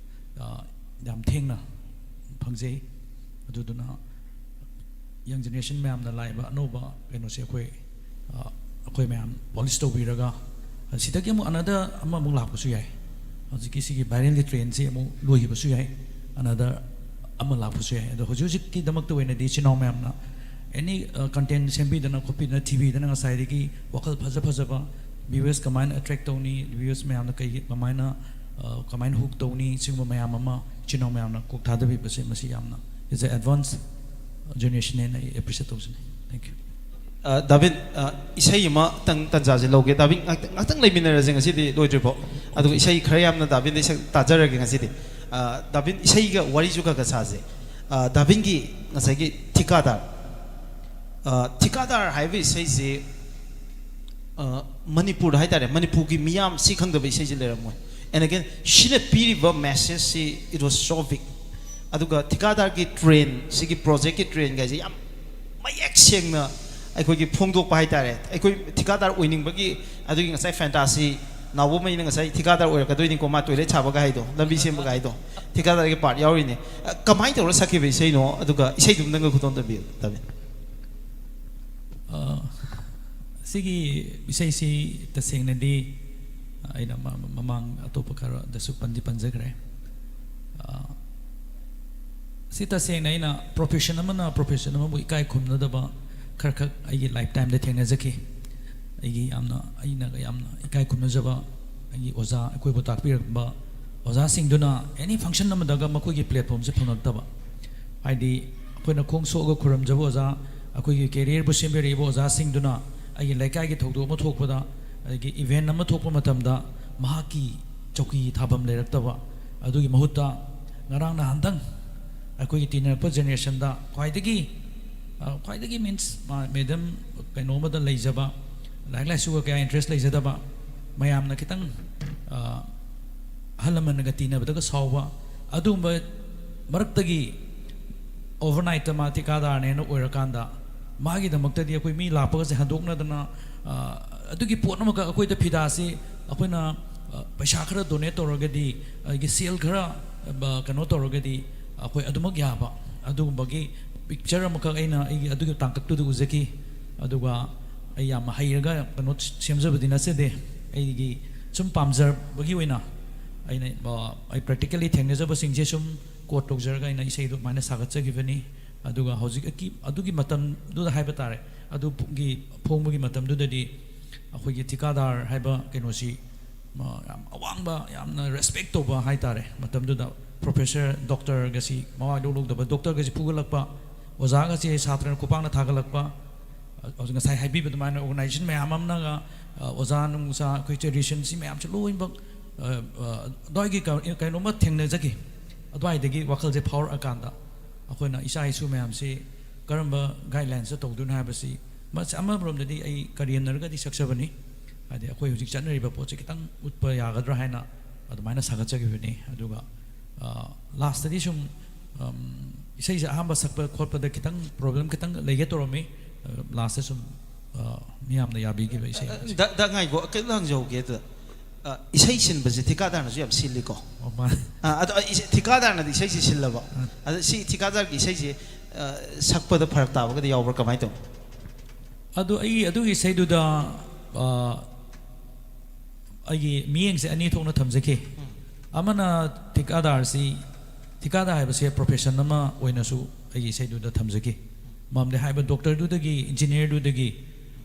ꯑ, ꯌꯥꯝ ꯊꯦꯡꯅ ꯐꯪꯖꯩ꯫ ꯑꯗꯨꯗꯨꯅ young generation ꯃꯌꯥꯝꯅ ꯂꯥꯛꯏꯕ ꯑꯅꯧꯕ ꯀꯩꯅꯣꯁꯦ ꯑꯩꯈꯣꯏ, ꯑ, ꯑꯩꯈꯣꯏ ꯃꯌꯥꯝ polish ꯇꯧꯕꯤꯔꯒ, ꯁꯤꯗꯒꯤ ꯑꯃꯨꯛ another ꯑꯃꯃꯨꯛ ꯂꯥꯛꯄꯁꯨ ꯌꯥꯏ꯫ ꯍꯧꯖꯤꯛꯀꯤ ꯁꯤꯒꯤ viral-ꯒꯤ trend-ꯁꯤ ꯑꯃꯨꯛ ꯂꯣꯏꯈꯤꯕꯁꯨ ꯌꯥꯏ, another ꯑꯃ ꯂꯥꯛꯄꯁꯨ ꯌꯥꯏ꯫ ꯑꯗꯣ ꯍꯧꯖꯤꯛ ꯍꯧꯖꯤꯛꯀꯤꯗꯃꯛꯇ ꯑꯣꯏꯅꯗꯤ ꯏꯆꯤꯟ ꯏꯅꯥꯎ ꯃꯌꯥꯝꯅ any, ꯑ, content ꯁꯦꯝꯕꯤꯗꯅ ꯈꯣꯠꯄꯤꯗꯅ ꯊꯤꯕꯤꯗꯅ ꯉꯁꯥꯏꯗꯒꯤ ꯋꯥꯈꯜ ꯐꯖ ꯐꯖꯕ viewers ꯀꯃꯥꯏꯅ attract ꯇꯧꯅꯤ, viewers ꯃꯌꯥꯝꯅ ꯀꯩ, ꯀꯃꯥꯏꯅ ꯑ, ꯀꯃꯥꯏꯅ ꯍꯨꯛ ꯇꯧꯅꯤ, ꯁꯤꯒꯨꯝꯕ ꯃꯌꯥꯝ ꯑꯃ ꯏꯆꯤꯟ ꯏꯅꯥꯎ ꯃꯌꯥꯝꯅ ꯀꯣꯛ ꯊꯥꯗꯕꯤꯕꯁꯦ, ꯃꯁꯤ ꯌꯥꯝꯅ, is a advance generation ꯍꯥꯏꯅ ꯑꯩ ꯑꯦꯄ꯭ꯔꯤꯁꯤꯌꯦꯠ ꯇꯧꯖꯅꯤꯡꯉꯤ꯫ Thank you. ꯑ, ꯗꯥꯕꯤꯟ, ꯑ, ꯏꯁꯩ ꯑꯃꯇꯪ ꯇꯟꯖꯥꯁꯦ ꯂꯧꯒꯦ꯫ ꯗꯥꯕꯤꯟ, ꯉꯥꯛꯇꯪ, ꯉꯥꯛꯇꯪ ꯂꯩꯃꯤꯟꯅꯔꯁꯦ ꯉꯁꯤꯗꯤ, ꯂꯣꯏꯗ꯭ꯔꯤꯐꯥꯎ꯫ ꯑꯗꯨꯒ ꯏꯁꯩ ꯈꯔ ꯌꯥꯝꯅ ꯗꯥꯕꯤꯟꯗ ꯏꯁꯩ ꯇꯥꯖꯔꯒꯦ ꯉꯁꯤꯗꯤ꯫ ꯑ, ꯗꯥꯕꯤꯟ, ꯏꯁꯩꯒ ꯋꯥꯔꯤꯁꯨ ꯈꯔ ꯈꯔ ꯁꯥꯁꯦ꯫ ꯑ, ꯗꯥꯕꯤꯟꯒꯤ ꯉꯁꯥꯏꯒꯤ ꯊꯤꯀꯥꯗꯥꯔ, ꯑ, ꯊꯤꯀꯥꯗꯥꯔ ꯍꯥꯏꯕ ꯏꯁꯩꯁꯤ, ꯑ, ꯃꯅꯤꯄꯨꯔꯗ ꯍꯥꯏꯇꯥꯔꯦ, ꯃꯅꯤꯄꯨꯔꯒꯤ ꯃꯤꯌꯥꯝ ꯁꯤ ꯈꯪꯗꯕ ꯏꯁꯩꯁꯤ ꯂꯩꯔꯝꯃꯣꯏ꯫ And again, ꯁꯤꯅ ꯄꯤꯔꯤꯕ ꯃꯦꯁꯦꯖꯁꯤ, it was so big꯫ ꯑꯗꯨꯒ ꯊꯤꯀꯥꯗꯥꯔꯒꯤ ꯇ꯭ꯔꯦꯟ, ꯁꯤꯒꯤ ꯄ꯭ꯔꯣꯖꯦꯛꯀꯤ ꯇ꯭ꯔꯦꯟꯒꯥꯏꯁꯦ ꯌꯥꯝ ꯃꯌꯦꯛ ꯁꯦꯡꯅ ꯑꯩꯈꯣꯏꯒꯤ ꯐꯣꯡꯗꯣꯛꯄ ꯍꯥꯏꯇꯥꯔꯦ꯫ ꯑꯩꯈꯣꯏ ꯊꯤꯀꯥꯗꯥꯔ ꯑꯣꯏꯅꯤꯡꯕꯒꯤ, ꯑꯗꯨꯒꯤ ꯉꯁꯥꯏ ꯐꯦꯟꯇꯥꯁꯤ, ꯅꯥꯎꯕꯣꯝ ꯑꯩꯅ ꯉꯁꯥꯏ ꯊꯤꯀꯥꯗꯥꯔ ꯑꯣꯏꯔꯛꯀꯗꯣꯏꯅꯤꯀꯣ, ꯃꯥ ꯇꯣꯏꯂꯦꯠ ꯁꯥꯕꯒ ꯍꯥꯏꯗꯣ, ꯂꯝꯕꯤ ꯁꯦꯝꯕꯒ ꯍꯥꯏꯗꯣ, ꯊꯤꯀꯥꯗꯥꯔꯒꯤ ꯄꯥꯔꯠ ꯌꯥꯎꯔꯤꯅꯦ꯫ ꯑ, ꯀꯃꯥꯏꯅ ꯇꯧꯔ ꯁꯛꯈꯤꯕ ꯏꯁꯩꯅꯣ? ꯑꯗꯨꯒ ꯏꯁꯩꯗꯨꯝꯇꯪꯒ ꯈꯨꯗꯣꯟ ꯇꯝꯕꯤꯌꯨ, ꯗꯥꯕꯤꯟ꯫ ꯑ, ꯁꯤꯒꯤ ꯏꯁꯩꯁꯤ ꯇꯁꯦꯡꯅꯗꯤ ꯑꯩꯅ ꯃ-, ꯃꯃꯥꯡ ꯑꯇꯣꯞꯄ ꯈꯔꯗꯁꯨ ꯄꯟꯗꯤ ꯄꯟꯖꯈ꯭ꯔꯦ꯫ ꯑ, ꯁꯤ ꯇꯁꯦꯡꯅ ꯑꯩꯅ ꯄ꯭ꯔꯣꯐꯦꯁꯟ ꯑꯃꯅ ꯄ꯭ꯔꯣꯐꯦꯁꯟ ꯑꯃꯕꯨ ꯏꯀꯥꯏ ꯈꯨꯝꯅꯗꯕ ꯈꯔ ꯈꯛ ꯑꯩꯒꯤ ꯂꯥꯏꯐ ꯇꯥꯏꯝꯗ ꯊꯦꯡꯅꯖꯈꯤ꯫ ꯑꯩꯒꯤ ꯌꯥꯝꯅ, ꯑꯩꯅ ꯌꯥꯝꯅ ꯏꯀꯥꯏ ꯈꯨꯝꯅꯖꯕ ꯑꯩꯒꯤ ꯑꯣꯖꯥ, ꯑꯩꯈꯣꯏꯕꯨ ꯇꯥꯛꯄꯤꯔꯛꯄ ꯑꯣꯖꯥꯁꯤꯡꯗꯨꯅ ꯑꯦꯅꯤ ꯐꯪꯁꯟ ꯑꯃꯗꯒ ꯃꯈꯣꯏꯒꯤ ꯄ꯭ꯂꯦꯠꯐꯣꯝꯁꯦ ꯐꯪꯉꯛꯇꯕ꯫ ꯍꯥꯏꯗꯤ ꯑꯩꯈꯣꯏꯅ ꯈꯣꯡ ꯁꯣꯛꯑꯒ ꯈꯨꯔꯨꯝꯖꯕ ꯑꯣꯖꯥ, ꯑꯩꯈꯣꯏꯒꯤ ꯀꯦꯔꯤꯌꯔꯕꯨ ꯁꯦꯝꯕꯤꯔꯛꯏꯕ ꯑꯣꯖꯥꯁꯤꯡꯗꯨꯅ ꯑꯩꯒꯤ ꯂꯩꯀꯥꯏꯒꯤ ꯊꯧꯗꯣꯛ ꯑꯃ ꯊꯣꯛꯄꯗ, ꯑꯗꯒꯤ ꯏꯚꯦꯟ ꯑꯃ ꯊꯣꯛꯄ ꯃꯇꯝꯗ ꯃꯍꯥꯛꯀꯤ ꯆꯧꯀꯤ ꯊꯥꯐꯝ ꯂꯩꯔꯛꯇꯕ꯫ ꯑꯗꯨꯒꯤ ꯃꯍꯨꯠꯇ ꯉꯔꯥꯡ ꯅꯍꯥꯟꯗꯪ ꯑꯩꯈꯣꯏꯒꯤ ꯇꯤꯟꯅꯔꯛꯄ ꯖꯦꯅꯦꯔꯦꯁꯟꯗ ꯈ꯭ꯋꯥꯏꯗꯒꯤ, ꯑ, ꯈ꯭ꯋꯥꯏꯗꯒꯤ ꯃꯤꯟꯁ ꯃꯦꯗꯝ ꯀꯩꯅꯣ ꯑꯃꯗ ꯂꯩꯖꯕ, ꯂꯥꯏꯔꯤꯛ ꯂꯥꯏꯁꯨꯒ ꯀꯌꯥ ꯏꯟꯇꯔꯦꯁ ꯂꯩꯖꯗꯕ, ꯃꯌꯥꯝꯅ ꯈꯤꯇꯪ, ꯑ, ꯑꯍꯜ ꯂꯃꯟꯅꯒ ꯇꯤꯟꯅꯕꯗꯒ ꯁꯥꯎꯕ, ꯑꯗꯨꯒꯨꯝꯕ ꯃꯔꯛꯇꯒꯤ ꯑꯣꯚꯔꯅꯥꯏꯠꯇ ꯃꯥ ꯊꯤꯀꯥꯗꯥꯔꯅꯦꯅ ꯑꯣꯏꯔꯀꯥꯟꯗ, ꯃꯥꯒꯤꯗꯃꯛꯇꯗꯤ ꯑꯩꯈꯣꯏ ꯃꯤ ꯂꯥꯛꯄꯒꯁꯦ ꯍꯟꯗꯣꯛꯅꯗꯅ, ꯑ, ꯑꯗꯨꯒꯤ ꯄꯣꯠ ꯑꯃꯈꯛ ꯑꯩꯈꯣꯏꯗ ꯐꯤꯗꯥꯁꯤ ꯑꯩꯈꯣꯏꯅ, ꯑ, ꯄꯩꯁꯥ ꯈꯔ ꯗꯣꯅꯦꯠ ꯇꯧꯔꯒꯗꯤ, ꯑꯗꯒꯤ ꯁꯦꯜ ꯈꯔ, ꯑ, ꯀꯩꯅꯣ ꯇꯧꯔꯒꯗꯤ ꯑꯩꯈꯣꯏ ꯑꯗꯨꯃꯛ ꯌꯥꯕ, ꯑꯗꯨꯒꯨꯝꯕꯒꯤ ꯄꯤꯛꯆꯔ ꯑꯃꯈꯛ ꯑꯩꯅ ꯑꯩꯒꯤ ꯑꯗꯨꯒꯤ ꯇꯥꯡꯀꯛꯇꯨꯗ ꯎꯖꯈꯤ꯫ ꯑꯗꯨꯒ ꯑꯩ ꯌꯥꯝ ꯍꯩꯔꯒ ꯀꯩꯅꯣ ꯁꯦꯝꯖꯕꯗꯤ ꯅꯠꯆꯗꯦ꯫ ꯑꯩꯒꯤ ꯁꯨꯝ ꯄꯥꯝꯖꯕꯒꯤ ꯑꯣꯏꯅ ꯑꯩꯅ, ꯑ, ꯑꯩ ꯄ꯭ꯔꯦꯛꯇꯤꯀꯦꯜꯂꯤ ꯊꯦꯡꯅꯖꯕꯁꯤꯡꯁꯦ ꯁꯨꯝ ꯀꯣꯠ ꯇꯧꯖꯔꯒ ꯑꯩꯅ ꯏꯁꯩꯗꯣ ꯑꯗꯨꯃꯥꯏꯅ ꯁꯥꯒꯠꯆꯈꯤꯕꯅꯤ꯫ ꯑꯗꯨꯒ ꯍꯧꯖꯤꯛꯀꯤ ꯑꯗꯨꯒꯤ ꯃꯇꯝꯗꯨꯗ ꯍꯥꯏꯕ ꯇꯥꯔꯦ, ꯑꯗꯨꯒꯤ ꯐꯣꯡꯕꯒꯤ ꯃꯇꯝꯗꯨꯗꯗꯤ ꯑꯩꯈꯣꯏꯒꯤ ꯊꯤꯀꯥꯗꯥꯔ ꯍꯥꯏꯕ ꯀꯩꯅꯣꯁꯤ ꯌꯥꯝ ꯑꯋꯥꯡꯕ, ꯌꯥꯝꯅ ꯔꯦꯁꯄꯦꯛ ꯇꯧꯕ ꯍꯥꯏꯇꯥꯔꯦ꯫ ꯃꯇꯝꯗꯨꯗ ꯄ꯭ꯔꯣꯐꯦꯁꯔ, ꯗꯣꯛꯇꯔꯒꯁꯤ ꯃꯋꯥ ꯏꯂꯧ ꯂꯧꯗꯕ, ꯗꯣꯛꯇꯔꯒꯁꯤ ꯐꯨꯒꯠꯂꯛꯄ, ꯑꯣꯖꯥꯒꯁꯦ ꯁꯥꯇ꯭ꯔꯅ ꯈꯨꯄꯥꯛꯅ ꯊꯥꯒꯠꯂꯛꯄ, ꯑ, ꯉꯁꯥꯏ ꯍꯥꯏꯕꯤꯕ ꯑꯗꯨꯃꯥꯏꯅ ꯑꯣꯔꯒꯅꯥꯏꯖꯦꯁꯟ ꯃꯌꯥꯝ ꯑꯃꯅꯒ, ꯑ, ꯑꯣꯖꯥ ꯅꯨꯡꯖꯥ, ꯑꯩꯈꯣꯏ ꯇ꯭ꯔꯦꯗꯤꯁꯟꯁꯤ ꯃꯌꯥꯝꯁꯦ ꯂꯣꯏꯅꯃꯛ, ꯑ, ꯑ, ꯑꯗꯨꯋꯥꯏꯒꯤ ꯀ-, ꯀꯩꯅꯣꯝꯃ ꯊꯦꯡꯅꯖꯈꯤ꯫ ꯑꯗꯨꯋꯥꯏꯗꯒꯤ ꯋꯥꯈꯜꯁꯦ ꯐꯥꯎꯔꯛꯑꯀꯥꯟꯗ ꯑꯩꯈꯣꯏꯅ ꯏꯆꯥ ꯏꯁꯨ ꯃꯌꯥꯝꯁꯤ ꯀꯔꯝꯕ ꯒꯥꯏꯗꯂꯥꯏꯟꯁꯇ ꯇꯧꯗꯣꯏꯅꯣ ꯍꯥꯏꯕꯁꯤ, ꯃꯁꯤ ꯑꯃꯔꯣꯝꯗꯗꯤ ꯑꯩ ꯀꯔꯦꯝꯅꯔꯒꯗꯤ ꯁꯛꯆꯕꯅꯤ꯫ ꯍꯥꯏꯗꯤ ꯑꯩꯈꯣꯏ ꯍꯧꯖꯤꯛ ꯆꯠꯅꯔꯤꯕ ꯄꯣꯠꯁꯦ ꯈꯤꯇꯪ ꯎꯠꯄ ꯌꯥꯒꯗ꯭ꯔꯥ ꯍꯥꯏꯅ ꯑꯗꯨꯃꯥꯏꯅ ꯁꯥꯒꯠꯆꯈꯤꯕꯅꯤ꯫ ꯑꯗꯨꯒ, ꯑ, ꯂꯥꯁꯇꯗꯤ ꯁꯨꯝ, ꯑꯝ, ꯏꯁꯩꯁꯦ ꯑꯍꯥꯟꯕ ꯁꯛꯄ ꯈꯣꯠꯄꯗ ꯈꯤꯇꯪ ꯄ꯭ꯔꯣꯕ꯭ꯂꯦꯝ ꯈꯤꯇꯪ ꯂꯩꯒꯦ ꯇꯧꯔꯝꯃꯤ꯫ ꯑ, ꯂꯥꯁꯇ ꯁꯨꯝ, ꯑ, ꯃꯤꯌꯥꯝꯅ ꯌꯥꯕꯤꯈꯤꯕ ꯏꯁꯩ ꯑꯃ꯫ ꯗ-, ꯗ ꯉꯥꯏꯈꯣ, ꯀꯩꯅꯣꯝ ꯍꯪꯖꯍꯧꯒꯦ ꯑꯗꯨꯗ꯫ ꯑ, ꯏꯁꯩ ꯁꯤꯟꯕꯁꯦ ꯊꯤꯀꯥꯗꯥꯔꯅꯁꯨ ꯌꯥꯝ ꯁꯤꯜꯂꯤꯀꯣ? ꯑꯣ, ꯃꯥꯅꯦ꯫ ꯑ, ꯑꯗꯣ, ꯑ, ꯏꯁꯩ, ꯊꯤꯀꯥꯗꯥꯔꯅꯗꯤ ꯏꯁꯩꯁꯦ ꯁꯤꯜꯂꯕ? ꯑ꯫ ꯑꯗ ꯁꯤ ꯊꯤꯀꯥꯗꯥꯔꯒꯤ ꯏꯁꯩꯁꯦ, ꯑ, ꯁꯛꯄꯗ ꯐꯔꯛ ꯇꯥꯕꯒꯗꯤ ꯌꯥꯎꯕ꯭ꯔꯥ, ꯀꯃꯥꯏꯅ ꯇꯧꯅꯤ? ꯑꯗꯨ ꯑꯩ ꯑꯗꯨꯒꯤ ꯏꯁꯩꯗꯨꯗ, ꯑ, ꯑꯩꯒꯤ ꯃꯤꯠꯌꯦꯡꯁꯦ ꯑꯅꯤ ꯊꯣꯛꯅ ꯊꯝꯖꯈꯤ꯫ ꯎꯝ꯫ ꯑꯃꯅ ꯊꯤꯀꯥꯗꯥꯔꯁꯤ, ꯊꯤꯀꯥꯗꯥꯔ ꯍꯥꯏꯕꯁꯦ ꯄ꯭ꯔꯣꯐꯦꯁꯟ ꯑꯃ ꯑꯣꯏꯅꯁꯨ ꯑꯩꯒꯤ ꯏꯁꯩꯗꯨꯗ ꯊꯝꯖꯈꯤ꯫ ꯃꯔꯝꯗꯤ ꯍꯥꯏꯕ ꯗꯣꯛꯇꯔꯗꯨꯗꯒꯤ, ꯏꯟꯖꯤꯅꯤꯌꯔꯗꯨꯗꯒꯤ,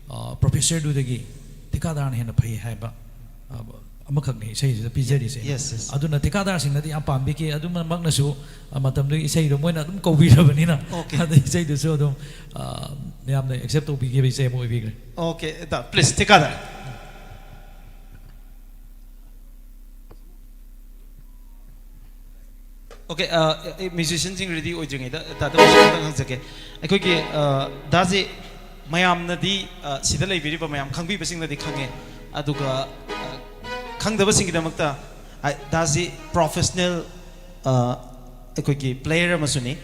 ꯑ, ꯄ꯭ꯔꯣꯐꯦꯁꯔꯗꯨꯗꯒꯤ ꯊꯤꯀꯥꯗꯥꯔꯅ ꯍꯦꯟꯅ ꯐꯩ ꯍꯥꯏꯕ, ꯑ, ꯑꯃꯈꯛꯅꯤ ꯏꯁꯩꯁꯤꯗ ꯄꯤꯖꯔꯤꯁꯦ꯫ Yes, yes. ꯑꯗꯨꯅ ꯊꯤꯀꯥꯗꯥꯔꯁꯤꯡꯅꯗꯤ ꯌꯥꯝ ꯄꯥꯝꯕꯤꯈꯤ꯫ ꯑꯗꯨꯃꯛꯅꯁꯨ, ꯑ, ꯃꯇꯝꯗꯨꯒꯤ ꯏꯁꯩꯗꯣ ꯃꯣꯏꯅ ꯑꯗꯨꯝ ꯀꯧꯕꯤꯔꯕꯅꯤꯅ, Okay. ꯑꯗ ꯏꯁꯩꯗꯨꯁꯨ ꯑꯗꯨꯝ, ꯑ, ꯃꯌꯥꯝꯅ ꯑꯦꯛꯁꯦꯞ ꯇꯧꯕꯤꯈꯤꯕ ꯏꯁꯩ ꯑꯃ ꯑꯣꯏꯕꯤꯈ꯭ꯔꯦ꯫ Okay, ꯏꯇꯥꯎ, please, ꯊꯤꯀꯥꯗꯥꯔ꯫ Okay, ꯑ, ꯑꯩ ꯃ꯭ꯌꯨꯖꯤꯁꯤꯌꯟꯁꯤꯡ ꯔꯦꯗꯤ ꯑꯣꯏꯗ꯭ꯔꯤꯉꯩꯗ ꯗꯥꯗꯥ ꯀꯣꯏꯁꯟ ꯑꯝꯇꯪ ꯍꯪꯖꯒꯦ꯫ ꯑꯩꯈꯣꯏꯒꯤ, ꯑ, ꯗꯥꯁꯤ ꯃꯌꯥꯝꯅꯗꯤ, ꯑ, ꯁꯤꯗ ꯂꯩꯕꯤꯔꯤꯕ ꯃꯌꯥꯝ ꯈꯪꯕꯤꯕꯁꯤꯡꯅꯗꯤ ꯈꯪꯉꯦ, ꯑꯗꯨꯒ, ꯑ, ꯈꯪꯗꯕꯁꯤꯡꯒꯤꯗꯃꯛꯇ, ꯑ, ꯗꯥꯁꯤ ꯄ꯭ꯔꯣꯐꯦꯁꯅꯦꯜ, ꯑ, ꯑꯩꯈꯣꯏꯒꯤ ꯄ꯭ꯂꯦꯌꯔ ꯑꯃꯁꯨꯅꯤ꯫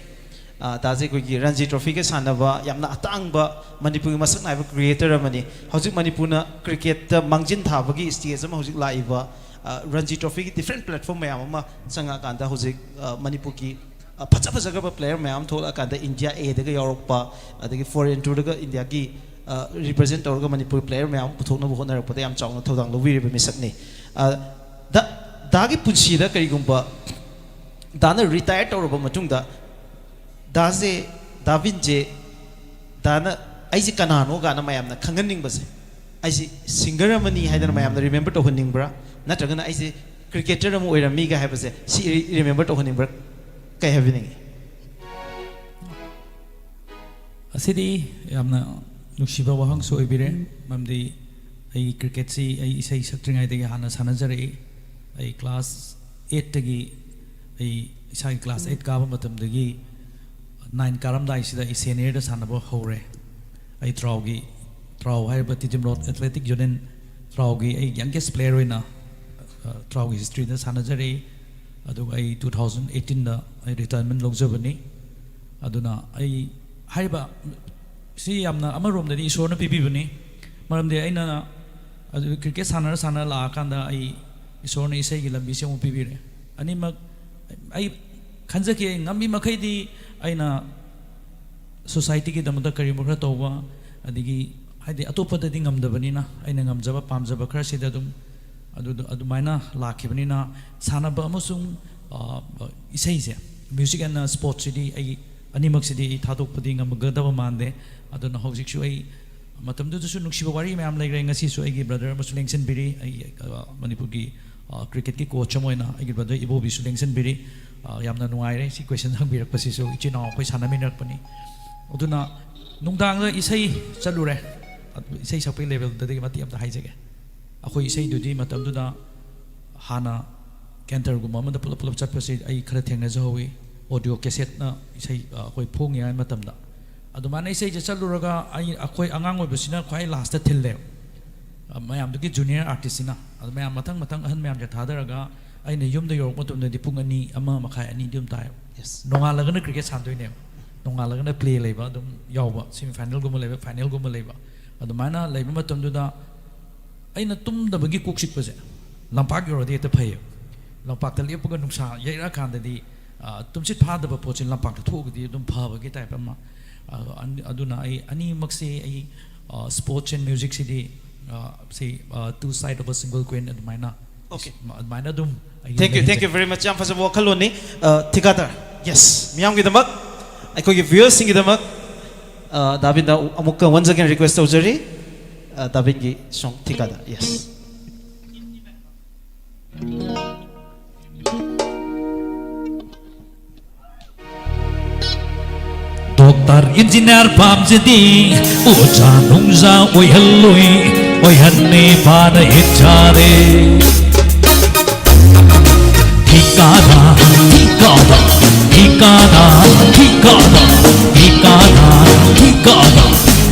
ꯑ, ꯗꯥꯁꯦ ꯑꯩꯈꯣꯏꯒꯤ ꯔꯟꯖꯤ ꯇ꯭ꯔꯣꯐꯤꯒ ꯁꯥꯟꯅꯕ ꯌꯥꯝꯅ ꯑꯇꯥꯡꯕ ꯃꯅꯤꯄꯨꯔꯒꯤ ꯃꯁꯛ ꯅꯥꯏꯕ ꯀ꯭ꯔꯤꯀꯦꯇꯔ ꯑꯃꯅꯤ꯫ ꯍꯧꯖꯤꯛ ꯃꯅꯤꯄꯨꯔꯅ ꯀ꯭ꯔꯤꯀꯦꯠꯇ ꯃꯥꯡꯖꯤꯟ ꯊꯥꯕꯒꯤ ꯁ꯭ꯇꯦꯖ ꯑꯃ ꯍꯧꯖꯤꯛ ꯂꯥꯛꯏꯕ, ꯑ, ꯔꯟꯖꯤ ꯇ꯭ꯔꯣꯐꯤꯒꯤ ꯗꯤꯐ꯭ꯔꯦꯟ ꯄ꯭ꯂꯦꯠꯐꯣꯝ ꯃꯌꯥꯝ ꯑꯃ ꯆꯪꯉꯛꯑꯀꯥꯟꯗ ꯍꯧꯖꯤꯛ, ꯑ, ꯃꯅꯤꯄꯨꯔꯒꯤ, ꯑ, ꯐꯖ ꯐꯖꯈ꯭ꯔꯕ ꯄ꯭ꯂꯦꯌꯔ ꯃꯌꯥꯝ ꯊꯣꯛꯂꯛꯑꯀꯥꯟꯗ ꯏꯟꯗꯤꯌꯥ ꯑꯦꯗꯒ ꯌꯥꯎꯔꯛꯄ, ꯑꯗꯒꯤ ꯐꯣꯔꯦꯟ ꯇꯨꯔꯗꯒ ꯏꯟꯗꯤꯌꯥꯒꯤ, ꯑ, ꯔꯤꯄ꯭ꯔꯖꯦꯟ ꯇꯧꯔꯒ ꯃꯅꯤꯄꯨꯔ ꯄ꯭ꯂꯦꯌꯔ ꯃꯌꯥꯝ ꯑꯃ ꯄꯨꯊꯣꯛꯅꯕ ꯍꯣꯠꯅꯔꯛꯄꯗ ꯌꯥꯝ ꯆꯥꯎꯅ ꯊꯧꯗꯥꯡ ꯂꯧꯕꯤꯔꯤꯕ ꯃꯤꯁꯛꯅꯤ꯫ ꯑ, ꯗꯥ, ꯗꯥꯒꯤ ꯄꯨꯟꯁꯤꯗ ꯀꯔꯤꯒꯨꯝꯕ ꯗꯥꯅ ꯔꯤꯇꯥꯌꯔ ꯇꯧꯔꯕ ꯃꯇꯨꯡꯗ ꯗꯥꯁꯦ, ꯗꯥ ꯚꯤꯟꯁꯦ, ꯗꯥꯅ "ꯑꯩꯁꯦ ꯀꯅꯥꯅꯣ?" ꯀꯥꯏꯅ ꯃꯌꯥꯝꯅ ꯈꯪꯍꯟꯅꯤꯡꯕꯁꯦ, "ꯑꯩꯁꯦ ꯁꯤꯡꯒꯔ ꯑꯃꯅꯤ" ꯍꯥꯏꯗꯅ ꯃꯌꯥꯝꯅ ꯔꯤꯃꯦꯝꯕꯔ ꯇꯧꯍꯟꯅꯤꯡꯕ꯭ꯔꯥ? ꯅꯠꯇ꯭ꯔꯒꯅ ꯑꯩꯁꯦ ꯀ꯭ꯔꯤꯀꯦꯇꯔ ꯑꯃ ꯑꯣꯏꯔꯝꯃꯤꯒ ꯍꯥꯏꯕꯁꯦ ꯁꯤ ꯔꯤꯃꯦꯝꯕꯔ ꯇꯧꯍꯟꯅꯤꯡꯕ꯭ꯔꯥ? ꯀꯩ ꯍꯥꯏꯕꯤꯅꯤꯡꯉꯤ? ꯑꯁꯤꯗꯤ ꯌꯥꯝꯅ ꯅꯨꯡꯁꯤꯕ ꯋꯥꯍꯪꯁꯨ ꯑꯣꯏꯕꯤꯔꯦ꯫ ꯃꯔꯝꯗꯤ ꯑꯩ ꯀ꯭ꯔꯤꯀꯦꯠꯁꯤ ꯑꯩ ꯏꯁꯩ ꯁꯛꯇ꯭ꯔꯤꯉꯩꯗꯒꯤ ꯍꯥꯟꯅ ꯁꯥꯟꯅꯖꯔꯛꯏ꯫ ꯑꯩ ꯀ꯭ꯂꯥꯁ ꯑꯩꯠꯇꯒꯤ, ꯑꯩ ꯏꯁꯥꯒꯤ ꯀ꯭ꯂꯥꯁ ꯑꯩꯠ ꯀꯥꯕ ꯃꯇꯝꯗꯒꯤ ꯅꯥꯏꯟ ꯀꯥꯔꯝꯗꯥꯏꯁꯤꯗ ꯑꯩ ꯁꯦꯅꯤꯌꯔꯗ ꯁꯥꯟꯅꯕ ꯍꯧꯔꯦ꯫ ꯑꯩ ꯇ꯭ꯔꯥꯎꯒꯤ, ꯇ꯭ꯔꯥꯎ ꯍꯥꯏꯔꯤꯕ ꯇꯤꯗꯤꯝ ꯔꯣꯗ ꯑꯦꯊꯂꯦꯇꯤꯛ ꯌꯨꯅꯤꯌꯟ ꯇ꯭ꯔꯥꯎꯒꯤ ꯑꯩ ꯌꯪꯒꯦꯁ ꯄ꯭ꯂꯦꯌꯔ ꯑꯣꯏꯅ, ꯑ, ꯇ꯭ꯔꯥꯎꯒꯤ ꯍꯤꯁꯇ꯭ꯔꯤꯗ ꯁꯥꯟꯅꯖꯔꯛꯏ꯫ ꯑꯗꯨꯒ ꯑꯩ ꯇꯨ ꯊꯥꯎꯖꯟ ꯑꯩꯠꯇꯤꯟꯗ ꯑꯩ ꯔꯤꯇꯥꯌꯔꯃꯦꯟ ꯂꯧꯖꯕꯅꯤ꯫ ꯑꯗꯨꯅ ꯑꯩ ꯍꯥꯏꯔꯤꯕ ꯁꯤ ꯌꯥꯝꯅ ꯑꯃꯔꯣꯝꯗꯗꯤ ꯏꯁꯣꯔꯅ ꯄꯤꯕꯤꯕꯅꯤ꯫ ꯃꯔꯝꯗꯤ ꯑꯩꯅ ꯑꯗꯨ ꯀ꯭ꯔꯤꯀꯦꯠ ꯁꯥꯟꯅꯔ ꯁꯥꯟꯅꯔ ꯂꯥꯛꯑꯀꯥꯟꯗ ꯑꯩ ꯏꯁꯣꯔꯅ ꯏꯁꯩꯒꯤ ꯂꯝꯕꯤꯁꯦ ꯑꯃꯨꯛ ꯄꯤꯕꯤꯔꯦ꯫ ꯑꯅꯤꯃꯛ ꯑꯩ ꯈꯟꯖꯈꯤ, ꯑꯩ ꯉꯝꯃꯤ ꯃꯈꯩꯗꯤ ꯑꯩꯅ ꯁꯣꯁꯥꯏꯇꯤꯒꯤꯗꯃꯛꯇ ꯀꯔꯤꯒꯨꯝꯕ ꯈꯔ ꯇꯧꯕ, ꯑꯗꯒꯤ ꯍꯥꯏꯗꯤ ꯑꯇꯣꯞꯄꯗꯗꯤ ꯉꯝꯗꯕꯅꯤꯅ ꯑꯩꯅ ꯉꯝꯖꯕ ꯄꯥꯝꯖꯕ ꯈꯔꯁꯤꯗ ꯑꯗꯨꯝ ꯑꯗꯨꯗ ꯑꯗꯨꯃꯥꯏꯅ ꯂꯥꯛꯈꯤꯕꯅꯤꯅ ꯁꯥꯟꯅꯕ ꯑꯃꯁꯨꯡ, ꯑ, ꯏꯁꯩꯁꯦ, ꯃ꯭ꯌꯨꯖꯤꯛ ꯑꯦꯟ ꯁ꯭ꯄꯣꯔꯠꯁꯤꯗꯤ ꯑꯩ ꯑꯅꯤꯃꯛꯁꯤꯗꯤ ꯑꯩ ꯊꯥꯗꯣꯛꯄꯗꯤ ꯉꯝꯒꯗꯕ ꯃꯥꯟꯗꯦ꯫ ꯑꯗꯨꯅ ꯍꯧꯖꯤꯛꯁꯨ ꯑꯩ ꯃꯇꯝꯗꯨꯗꯁꯨ ꯅꯨꯡꯁꯤꯕ ꯋꯥꯔꯤ ꯃꯌꯥꯝ ꯂꯩꯈ꯭ꯔꯦ꯫ ꯉꯁꯤꯁꯨ ꯑꯩꯒꯤ ꯕ꯭ꯔꯗꯔ ꯑꯃꯁꯨ ꯂꯦꯡꯁꯤꯟꯕꯤꯔꯤ, ꯑꯩ, ꯑ, ꯃꯅꯤꯄꯨꯔꯒꯤ, ꯑ, ꯀ꯭ꯔꯤꯀꯦꯠꯀꯤ ꯀꯣꯆ ꯑꯃ ꯑꯣꯏꯅ ꯑꯩꯒꯤ ꯕ꯭ꯔꯗꯔ ꯏꯕꯣꯕꯤꯁꯨ ꯂꯦꯡꯁꯤꯟꯕꯤꯔꯤ꯫ ꯑ, ꯌꯥꯝꯅ ꯅꯨꯡꯉꯥꯏꯔꯦ ꯁꯤ ꯀꯣꯏꯁꯟ ꯍꯪꯕꯤꯔꯛꯄꯁꯤꯁꯨ꯫ ꯏꯆꯤꯟ ꯏꯅꯥꯎ ꯑꯩꯈꯣꯏ ꯁꯥꯟꯅꯃꯤꯟꯅꯔꯛꯄꯅꯤ꯫ ꯑꯗꯨꯅ ꯅꯨꯡꯗꯥꯡꯗ ꯏꯁꯩ ꯆꯠꯂꯨꯔꯦ꯫ ꯑꯗꯨ ꯏꯁꯩ ꯁꯛꯄꯒꯤ ꯂꯦꯚꯦꯜꯗꯨꯗꯒꯤ ꯃꯇꯦꯛ ꯑꯝꯇ ꯍꯥꯏꯖꯒꯦ꯫ ꯑꯩꯈꯣꯏ ꯏꯁꯩꯗꯨꯗꯤ ꯃꯇꯝꯗꯨꯗ ꯍꯥꯟꯅ ꯀꯦꯟꯇꯔꯒꯨꯝꯕ ꯑꯃꯗ ꯄꯨꯂꯞ ꯄꯨꯂꯞ ꯆꯠꯄꯁꯤ ꯑꯩ ꯈꯔ ꯊꯦꯡꯅꯖꯍꯧꯋꯤ꯫ ꯑꯣꯗꯤꯑꯣ ꯀꯦꯁꯦꯠꯅ ꯏꯁꯩ, ꯑ, ꯑꯩꯈꯣꯏ ꯐꯣꯡꯉꯤꯉꯩ ꯃꯇꯝꯗ꯫ ꯑꯗꯨꯃꯥꯏꯅ ꯏꯁꯩꯁꯦ ꯆꯠꯂꯨꯔꯒ ꯑꯩ, ꯑꯩꯈꯣꯏ ꯑꯉꯥꯡ ꯑꯣꯏꯕꯁꯤꯅ ꯈ꯭ꯋꯥꯏ ꯂꯥꯁꯇ ꯊꯤꯜꯂꯦꯕ꯫ ꯑ, ꯃꯌꯥꯝꯗꯨꯒꯤ ꯖꯨꯅꯤꯌꯔ ꯑꯥꯔꯇꯤꯁꯁꯤꯅ꯫ ꯑꯗꯨ ꯃꯌꯥꯝ ꯃꯊꯪ ꯃꯊꯪ ꯑꯍꯟ ꯃꯌꯥꯝꯁꯦ ꯊꯥꯗꯔꯒ ꯑꯩꯅ ꯌꯨꯝꯗ ꯌꯧꯔꯛꯄ ꯃꯇꯝꯗꯗꯤ ꯄꯨꯡ ꯑꯅꯤ, ꯑꯃ ꯃꯈꯥꯏ, ꯑꯅꯤꯗꯤ ꯑꯗꯨꯝ ꯇꯥꯏꯌꯦꯕ꯫ Yes. ꯅꯣꯡꯉꯥꯜꯂꯒꯅ ꯀ꯭ꯔꯤꯀꯦꯠ ꯁꯥꯟꯅꯗꯣꯏꯅꯦꯕ꯫ ꯅꯣꯡꯉꯥꯜꯂꯒꯅ ꯄ꯭ꯂꯦ ꯂꯩꯕ ꯑꯗꯨꯝ ꯌꯥꯎꯕ, ꯁꯦꯃꯤ ꯐꯥꯏꯅꯦꯜꯒꯨꯝꯕ ꯂꯩꯕ, ꯐꯥꯏꯅꯦꯜꯒꯨꯝꯕ ꯂꯩꯕ꯫ ꯑꯗꯨꯃꯥꯏꯅ ꯂꯩꯕ ꯃꯇꯝꯗꯨꯗ ꯑꯩꯅ ꯇꯨꯝꯗꯕꯒꯤ ꯀꯣꯛ ꯆꯤꯛꯄꯁꯦ ꯂꯝꯄꯥꯛ ꯌꯧꯔꯗꯤ ꯍꯦꯛꯇ ꯐꯩꯌꯦꯕ꯫ ꯂꯝꯄꯥꯛꯇ ꯂꯦꯞꯄꯒ ꯅꯨꯡꯁꯥ ꯌꯩꯔꯛꯑꯀꯥꯟꯗꯗꯤ, ꯑ, ꯇꯨꯝꯁꯤꯠ ꯐꯥꯗꯕ ꯄꯣꯠꯁꯦ ꯂꯝꯄꯥꯛꯇ ꯊꯣꯛꯑꯒꯗꯤ ꯑꯗꯨꯝ ꯐꯕꯒꯤ ꯇꯥꯏꯞ ꯑꯃ꯫ ꯑ, ꯑꯟ-, ꯑꯗꯨꯅ ꯑꯩ ꯑꯅꯤꯃꯛꯁꯦ ꯑꯩ, ꯑ, sports and musicꯁꯤꯗꯤ, ꯑ, ꯁꯤ, ꯑ, two side of a single coin ꯑꯗꯨꯃꯥꯏꯅ, Okay. ꯑꯗꯨꯃꯥꯏꯅ ꯑꯗꯨꯝ ꯑꯩ Thank you, thank you ꯂꯩꯖꯩ꯫ very much. ꯌꯥꯝ ꯐꯖꯕ ꯋꯥꯈꯜꯂꯣꯟꯅꯤ꯫ ꯑ, ꯊꯤꯀꯥꯗꯔ, yes, ꯃꯤꯌꯥꯝꯒꯤꯗꯃꯛ, ꯑꯩꯈꯣꯏꯒꯤ viewersꯁꯤꯡꯒꯤꯗꯃꯛ, ꯑ, ꯗꯥꯕꯤꯟꯗ ꯑꯃꯨꯛꯀ once again request ꯇꯧꯖꯔꯤ꯫ ꯑ, ꯗꯥꯕꯤꯟꯒꯤ song ꯊꯤꯀꯥꯗꯔ, yes. ꯗꯣꯛꯇꯔ ꯏꯟꯖꯤꯅꯤꯌꯥꯔ ꯄꯥꯝꯖꯗꯦ, ꯑꯣꯖꯥ ꯅꯨꯡꯖꯥ ꯑꯣꯏꯍꯜꯂꯣꯏ, ꯑꯣꯏꯍꯟꯅꯤ ꯄꯥꯅ ꯍꯤꯠ ꯆꯥꯔꯦ꯫ ꯊꯤꯀꯥꯗꯥ, ꯊꯤꯀꯥꯗꯥ, ꯊꯤꯀꯥꯗꯥ, ꯊꯤꯀꯥꯗꯥ, ꯊꯤꯀꯥꯗꯥ, ꯊꯤꯀꯥꯗꯥ,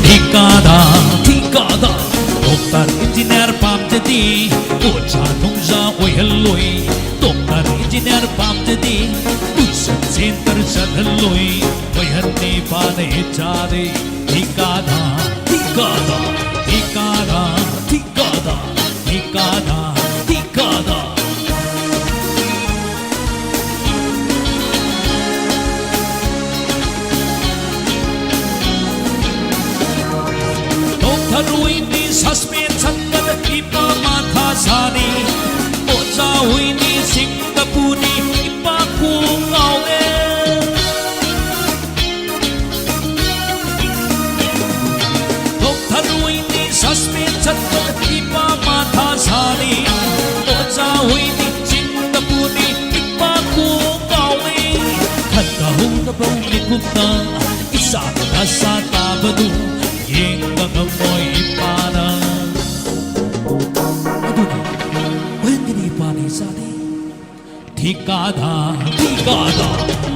ꯊꯤꯀꯥꯗꯥ, ꯊꯤꯀꯥꯗꯥ꯫ ꯗꯣꯛꯇꯔ ꯏꯟꯖꯤꯅꯤꯌꯥꯔ ꯄꯥꯝꯖꯗꯦ, ꯑꯣꯖꯥ ꯅꯨꯡꯖꯥ ꯑꯣꯏꯍꯜꯂꯣꯏ꯫ ꯗꯣꯛꯇꯔ ꯏꯟꯖꯤꯅꯤꯌꯥꯔ ꯄꯥꯝꯖꯗꯦ, ꯇ꯭ꯌꯨꯁꯟ ꯁꯦꯟꯇꯔ ꯆꯠꯍꯜꯂꯣꯏ꯫ ꯑꯣꯏꯍꯟꯅꯤ ꯄꯥꯅ ꯍꯤꯠ ꯆꯥꯔꯦ꯫ ꯊꯤꯀꯥꯗꯥ, ꯊꯤꯀꯥꯗꯥ, ꯊꯤꯀꯥꯗꯥ, ꯊꯤꯀꯥꯗꯥ, ꯊꯤꯀꯥꯗꯥ, ꯊꯤꯀꯥꯗꯥ꯫ ꯗꯣꯛꯇꯔ ꯑꯣꯏꯅꯤ ꯁꯁꯄꯦꯟꯁꯟꯗ ꯏꯄꯥ ꯃꯊꯥ ꯁꯥꯔꯤ꯫ ꯑꯣꯖꯥ ꯑꯣꯏꯅꯤ ꯁꯤꯡꯒꯥꯄꯨꯔꯤ ꯏꯄꯥ ꯀꯣꯛ ꯉꯥꯎꯔꯦ꯫ ꯗꯣꯛꯇꯔ ꯑꯣꯏꯅꯤ ꯁꯁꯄꯦꯟꯁꯟꯗ ꯏꯄꯥ ꯃꯊꯥ ꯁꯥꯔꯤ꯫ ꯑꯣꯖꯥ ꯑꯣꯏꯅꯤ ꯁꯤꯡꯒꯥꯄꯨꯔꯤ ꯏꯄꯥ ꯀꯣꯛ ꯉꯥꯎꯔꯦ꯫ ꯈꯟꯊꯍꯧꯗꯕ ꯃꯤꯀꯨꯞꯇ ꯏꯆꯥꯅ ꯗꯁꯥ ꯇꯥꯕꯗꯨ ꯌꯦꯡꯕ ꯉꯝꯃꯣꯏ ꯏꯄꯥꯅ꯫ ꯑꯗꯨꯅ ꯑꯣꯏꯍꯟꯒꯅꯤ ꯏꯄꯥꯅ ꯏꯆꯥꯗꯤ꯫ ꯊꯤꯀꯥꯗꯥ, ꯊꯤꯀꯥꯗꯥ,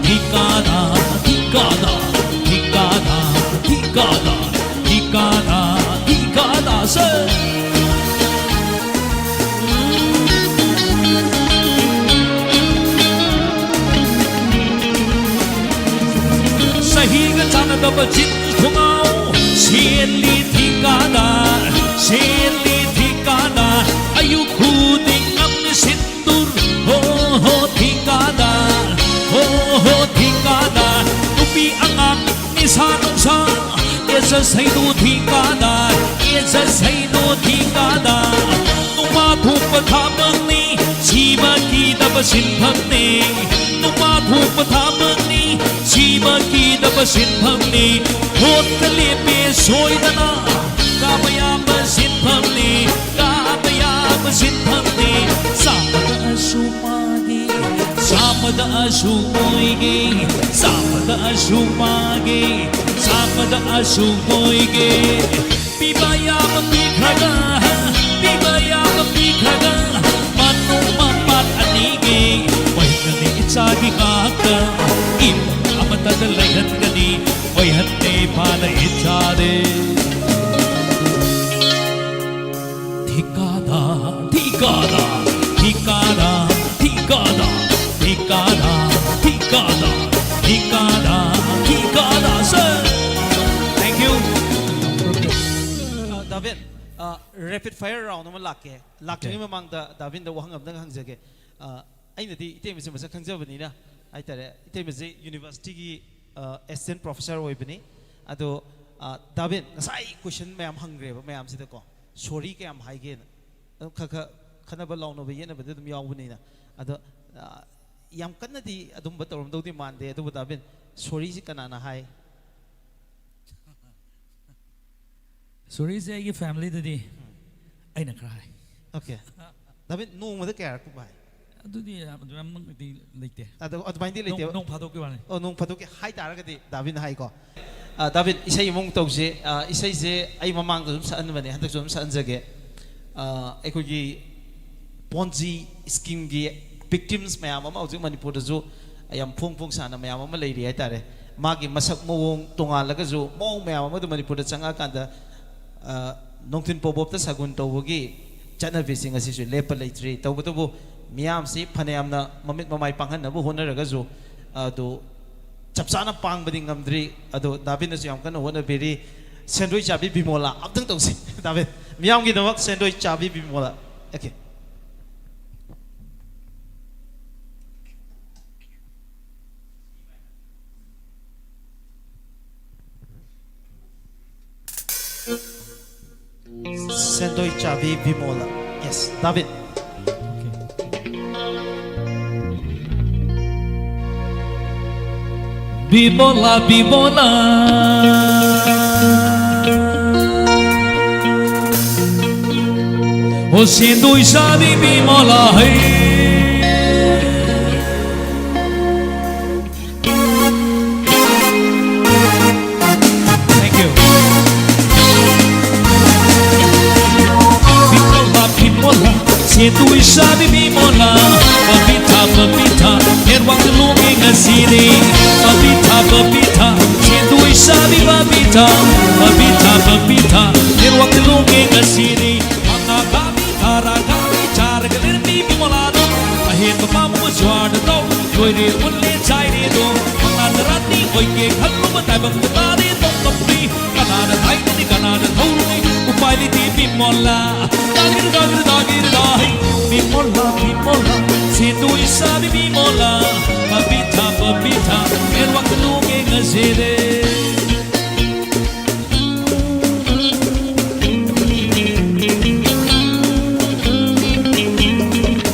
ꯊꯤꯀꯥꯗꯥ, ꯊꯤꯀꯥꯗꯥ, ꯊꯤꯀꯥꯗꯥ, ꯊꯤꯀꯥꯗꯥ, ꯊꯤꯀꯥꯗꯥ, ꯊꯤꯀꯥꯗꯥ, ꯁꯦ꯫ ꯆꯍꯤꯒ ꯆꯥꯟꯅꯗꯕ ꯖꯤꯟ ꯈꯣꯡꯒ꯭ꯔꯥꯎ ꯁꯦꯠꯂꯤ ꯊꯤꯀꯥꯗꯥꯔ, ꯁꯦꯠꯂꯤ ꯊꯤꯀꯥꯗꯥꯔ꯫ ꯑꯌꯨꯛ ꯈꯨꯗꯤꯡ ꯅꯝꯃꯤ ꯁꯤꯟꯗꯨꯔ, ꯍꯣ ꯍꯣ ꯊꯤꯀꯥꯗꯥꯔ, ꯍꯣ ꯍꯣ ꯊꯤꯀꯥꯗꯥꯔ꯫ ꯅꯨꯄꯤ ꯑꯉꯥꯡ ꯅꯤꯁꯥ ꯅꯨꯡꯁꯥ ꯑꯦꯖꯁ ꯍꯩꯗꯨ ꯊꯤꯀꯥꯗꯥꯔ, ꯑꯦꯖꯁ ꯍꯩꯗꯨ ꯊꯤꯀꯥꯗꯥꯔ꯫ ꯅꯨꯄꯥ ꯊꯣꯛꯄ ꯊꯕꯛꯅꯤ, ꯁꯤꯕ ꯀꯤꯗꯕ ꯁꯤꯟꯐꯝꯅꯤ꯫ ꯅꯨꯄꯥ ꯊꯣꯛꯄ ꯊꯕꯛꯅꯤ, ꯁꯤꯕ ꯀꯤꯗꯕ ꯁꯤꯟꯐꯝꯅꯤ꯫ ꯍꯣꯠꯇ ꯂꯦꯞꯄꯦ ꯁꯣꯏꯗꯅ, ꯀꯥꯕ ꯌꯥꯕ ꯁꯤꯟꯐꯝꯅꯤ, ꯀꯥꯕ ꯌꯥꯕ ꯁꯤꯟꯐꯝꯅꯤ꯫ ꯆꯥꯝꯃ ꯃꯥꯒꯤ, ꯆꯥꯝꯃꯗ ꯑꯁꯨꯛ ꯃꯣꯏꯒꯤ, ꯆꯥꯝꯃꯗ ꯑꯁꯨꯛ ꯃꯥꯒꯤ, ꯆꯥꯝꯃꯗ ꯑꯁꯨꯛ ꯃꯣꯏꯒꯤ꯫ ꯄꯤꯕ ꯌꯥꯕ ꯄꯤꯈ꯭ꯔꯒ, ꯄꯤꯕ ꯌꯥꯕ ꯄꯤꯈ꯭ꯔꯒ, ꯃꯅꯨꯡ ꯃꯄꯥꯟ ꯑꯅꯤꯒꯤ ꯑꯣꯏꯍꯟꯒꯅꯤ ꯏꯆꯥꯒꯤ ꯉꯥꯛꯇ꯫ ꯏꯃꯨꯡ ꯑꯃꯠꯇꯗ ꯂꯩꯍꯟꯒꯅꯤ, ꯑꯣꯏꯍꯟꯅꯤ ꯐꯥꯅ ꯏꯆꯥꯗꯤ꯫ ꯊꯤꯀꯥꯗꯥ, ꯊꯤꯀꯥꯗꯥ, ꯊꯤꯀꯥꯗꯥ, ꯊꯤꯀꯥꯗꯥ, ꯊꯤꯀꯥꯗꯥ, ꯊꯤꯀꯥꯗꯥ, ꯊꯤꯀꯥꯗꯥ, ꯊꯤꯀꯥꯗꯥ, sir. Thank you. ꯑ, ꯗꯥꯕꯤꯟ, ꯑ, rapid fire round ꯑꯃ ꯂꯥꯛꯀꯦ꯫ ꯂꯥꯛꯇ꯭ꯔꯤꯉꯩ Okay. ꯃꯃꯥꯡꯗ ꯗꯥꯕꯤꯟꯗ ꯋꯥꯍꯪ ꯑꯝꯇꯪ ꯍꯪꯖꯒꯦ꯫ ꯑ, ꯑꯩꯅꯗꯤ ꯏꯇꯩꯃꯁꯦ ꯃꯁꯛ ꯈꯪꯖꯕꯅꯤꯅ ꯍꯥꯏꯇꯥꯔꯦ, ꯏꯇꯩꯃꯁꯦ universityꯒꯤ, ꯑ, assistant professor ꯑꯣꯏꯕꯅꯤ꯫ ꯑꯗꯣ, ꯑ, ꯗꯥꯕꯤꯟ, ꯉꯁꯥꯏ question ꯃꯌꯥꯝ ꯍꯪꯈ꯭ꯔꯦꯕ ꯃꯌꯥꯝꯁꯤꯗꯀꯣ, sorry ꯀꯌꯥꯝ ꯍꯥꯏꯒꯦꯅ꯫ ꯑꯗꯨꯝ ꯈꯔ ꯈꯔ ꯈꯠꯅꯕ ꯂꯥꯎꯅꯕ ꯌꯦꯠꯅꯕꯗꯤ ꯑꯗꯨꯝ ꯌꯥꯎꯕꯅꯤꯅ꯫ ꯑꯗꯣ, ꯑ, ꯌꯥꯝ ꯀꯟꯅꯗꯤ ꯑꯗꯨꯝꯕ ꯇꯧꯔꯝꯗꯧꯗꯤ ꯃꯥꯟꯗꯦ꯫ ꯑꯗꯨꯕꯨ ꯗꯥꯕꯤꯟ, sorryꯁꯤ ꯀꯅꯥꯅ ꯍꯥꯏ? Sorryꯁꯦ ꯑꯩꯒꯤ familyꯗꯗꯤ ꯑꯩꯅ ꯈꯔ ꯍꯥꯏ꯫ Okay. ꯗꯥꯕꯤꯟ, ꯅꯣꯡꯃꯗ ꯀꯌꯥꯔꯛꯀꯨꯝꯕ ꯍꯥꯏ? ꯑꯗꯨꯗꯤ ꯌꯥꯝ, ꯑꯗꯨ ꯌꯥꯝꯃꯛꯇꯤ ꯂꯩꯇꯦ꯫ ꯑꯗꯣ ꯑꯗꯨꯃꯥꯏꯅꯗꯤ ꯅꯣꯡ, ꯂꯩꯇꯦꯕ? ꯅꯣꯡ ꯐꯥꯗꯣꯛꯀꯤ ꯋꯥꯅꯤ꯫ ꯑꯣ, ꯅꯣꯡ ꯐꯥꯗꯣꯛꯀꯤ ꯍꯥꯏ ꯇꯥꯔꯒꯗꯤ ꯗꯥꯕꯤꯟ ꯍꯥꯏꯀꯣ꯫ ꯑ, ꯗꯥꯕꯤꯟ, ꯏꯁꯩ ꯑꯃꯨꯛ ꯇꯧꯁꯦ꯫ ꯑ, ꯏꯁꯩꯁꯦ ꯑꯩ ꯃꯃꯥꯡꯗ ꯑꯗꯨꯝ ꯁꯛꯍꯟꯕꯅꯦ, ꯍꯟꯗꯛꯁꯨ ꯑꯗꯨꯝ ꯁꯛꯍꯟꯖꯒꯦ꯫ ꯑ, ꯑꯩꯈꯣꯏꯒꯤ Ponzi schemeꯒꯤ victims ꯃꯌꯥꯝ ꯑꯃ ꯍꯧꯖꯤꯛ ꯃꯅꯤꯄꯨꯔꯗꯁꯨ ꯌꯥꯝ ꯐꯣꯡ ꯐꯣꯡ ꯁꯥꯅ ꯃꯌꯥꯝ ꯑꯃ ꯂꯩꯔꯤ ꯍꯥꯏꯇꯥꯔꯦ꯫ ꯃꯥꯒꯤ ꯃꯁꯛ ꯃꯑꯣꯡ ꯇꯣꯉꯥꯜꯂꯒꯁꯨ, ꯃꯑꯣꯡ ꯃꯌꯥꯝ ꯑꯃꯗ ꯃꯅꯤꯄꯨꯔꯗ ꯆꯪꯉꯛꯑꯀꯥꯟꯗ, ꯑ, ꯅꯣꯡꯊꯤꯟ ꯄꯣꯕꯣꯞꯇ ꯁꯒꯨꯟ ꯇꯧꯕꯒꯤ ꯆꯠꯅꯕꯤꯁꯤꯡ ꯑꯁꯤꯁꯨ ꯂꯦꯞꯄ ꯂꯩꯇ꯭ꯔꯤ꯫ ꯇꯧꯕꯇꯕꯨ ꯃꯤꯌꯥꯝꯁꯤ ꯐꯅꯌꯥꯝꯅ ꯃꯃꯤꯠ ꯃꯃꯥꯏ ꯄꯥꯡꯍꯟꯅꯕ ꯍꯣꯠꯅꯔꯒꯁꯨ, ꯑꯗꯨ ꯆꯞ ꯆꯥꯅ ꯄꯥꯡꯕꯗꯤ ꯉꯝꯗ꯭ꯔꯤ꯫ ꯑꯗꯣ ꯗꯥꯕꯤꯟꯅꯁꯨ ꯌꯥꯝ ꯀꯟꯅ ꯍꯣꯠꯅꯕꯤꯔꯤ꯫ ꯁꯦꯟꯗꯣꯏ ꯆꯥꯕꯤ ꯕꯤꯃꯣꯂꯥ ꯑꯝꯇꯪ ꯇꯧꯁꯤ꯫ ꯗꯥꯕꯤꯟ, ꯃꯤꯌꯥꯝꯒꯤꯗꯃꯛ ꯁꯦꯟꯗꯣꯏ ꯆꯥꯕꯤ ꯕꯤꯃꯣꯂꯥ꯫ Okay. ꯁꯦꯟꯗꯣꯏ ꯆꯥꯕꯤ ꯕꯤꯃꯣꯂꯥ꯫ Yes, ꯗꯥꯕꯤꯟ꯫ ꯕꯤꯃꯣꯂꯥ, ꯕꯤꯃꯣꯂꯥ, ꯑꯣ ꯁꯦꯟꯗꯣꯏ ꯆꯥꯕꯤ ꯕꯤꯃꯣꯂꯥ ꯍꯩ꯫ Siri, Babita, Babita, Sindui Sabi Babita, Babita, Babita, Nirwak Lungi Siri, Manga Gabi, Tara Gabi, Chara Galir Bibi Molado, Ahin Mamu Juan Do, Joyri Unli Jairi Do, Manga Rani, Oike, Kalu, Tabang Tari, Tong Tong Ri, Kanada Taitani, Kanada Tolui, Upaili Bibi Mola, Dagir, Dagir, Dagir, Dai, Bibi Mola, Bibi Mola, Sindui Sabi Bibi Mola, Babita, Babita, Nirwak Lungi Siri.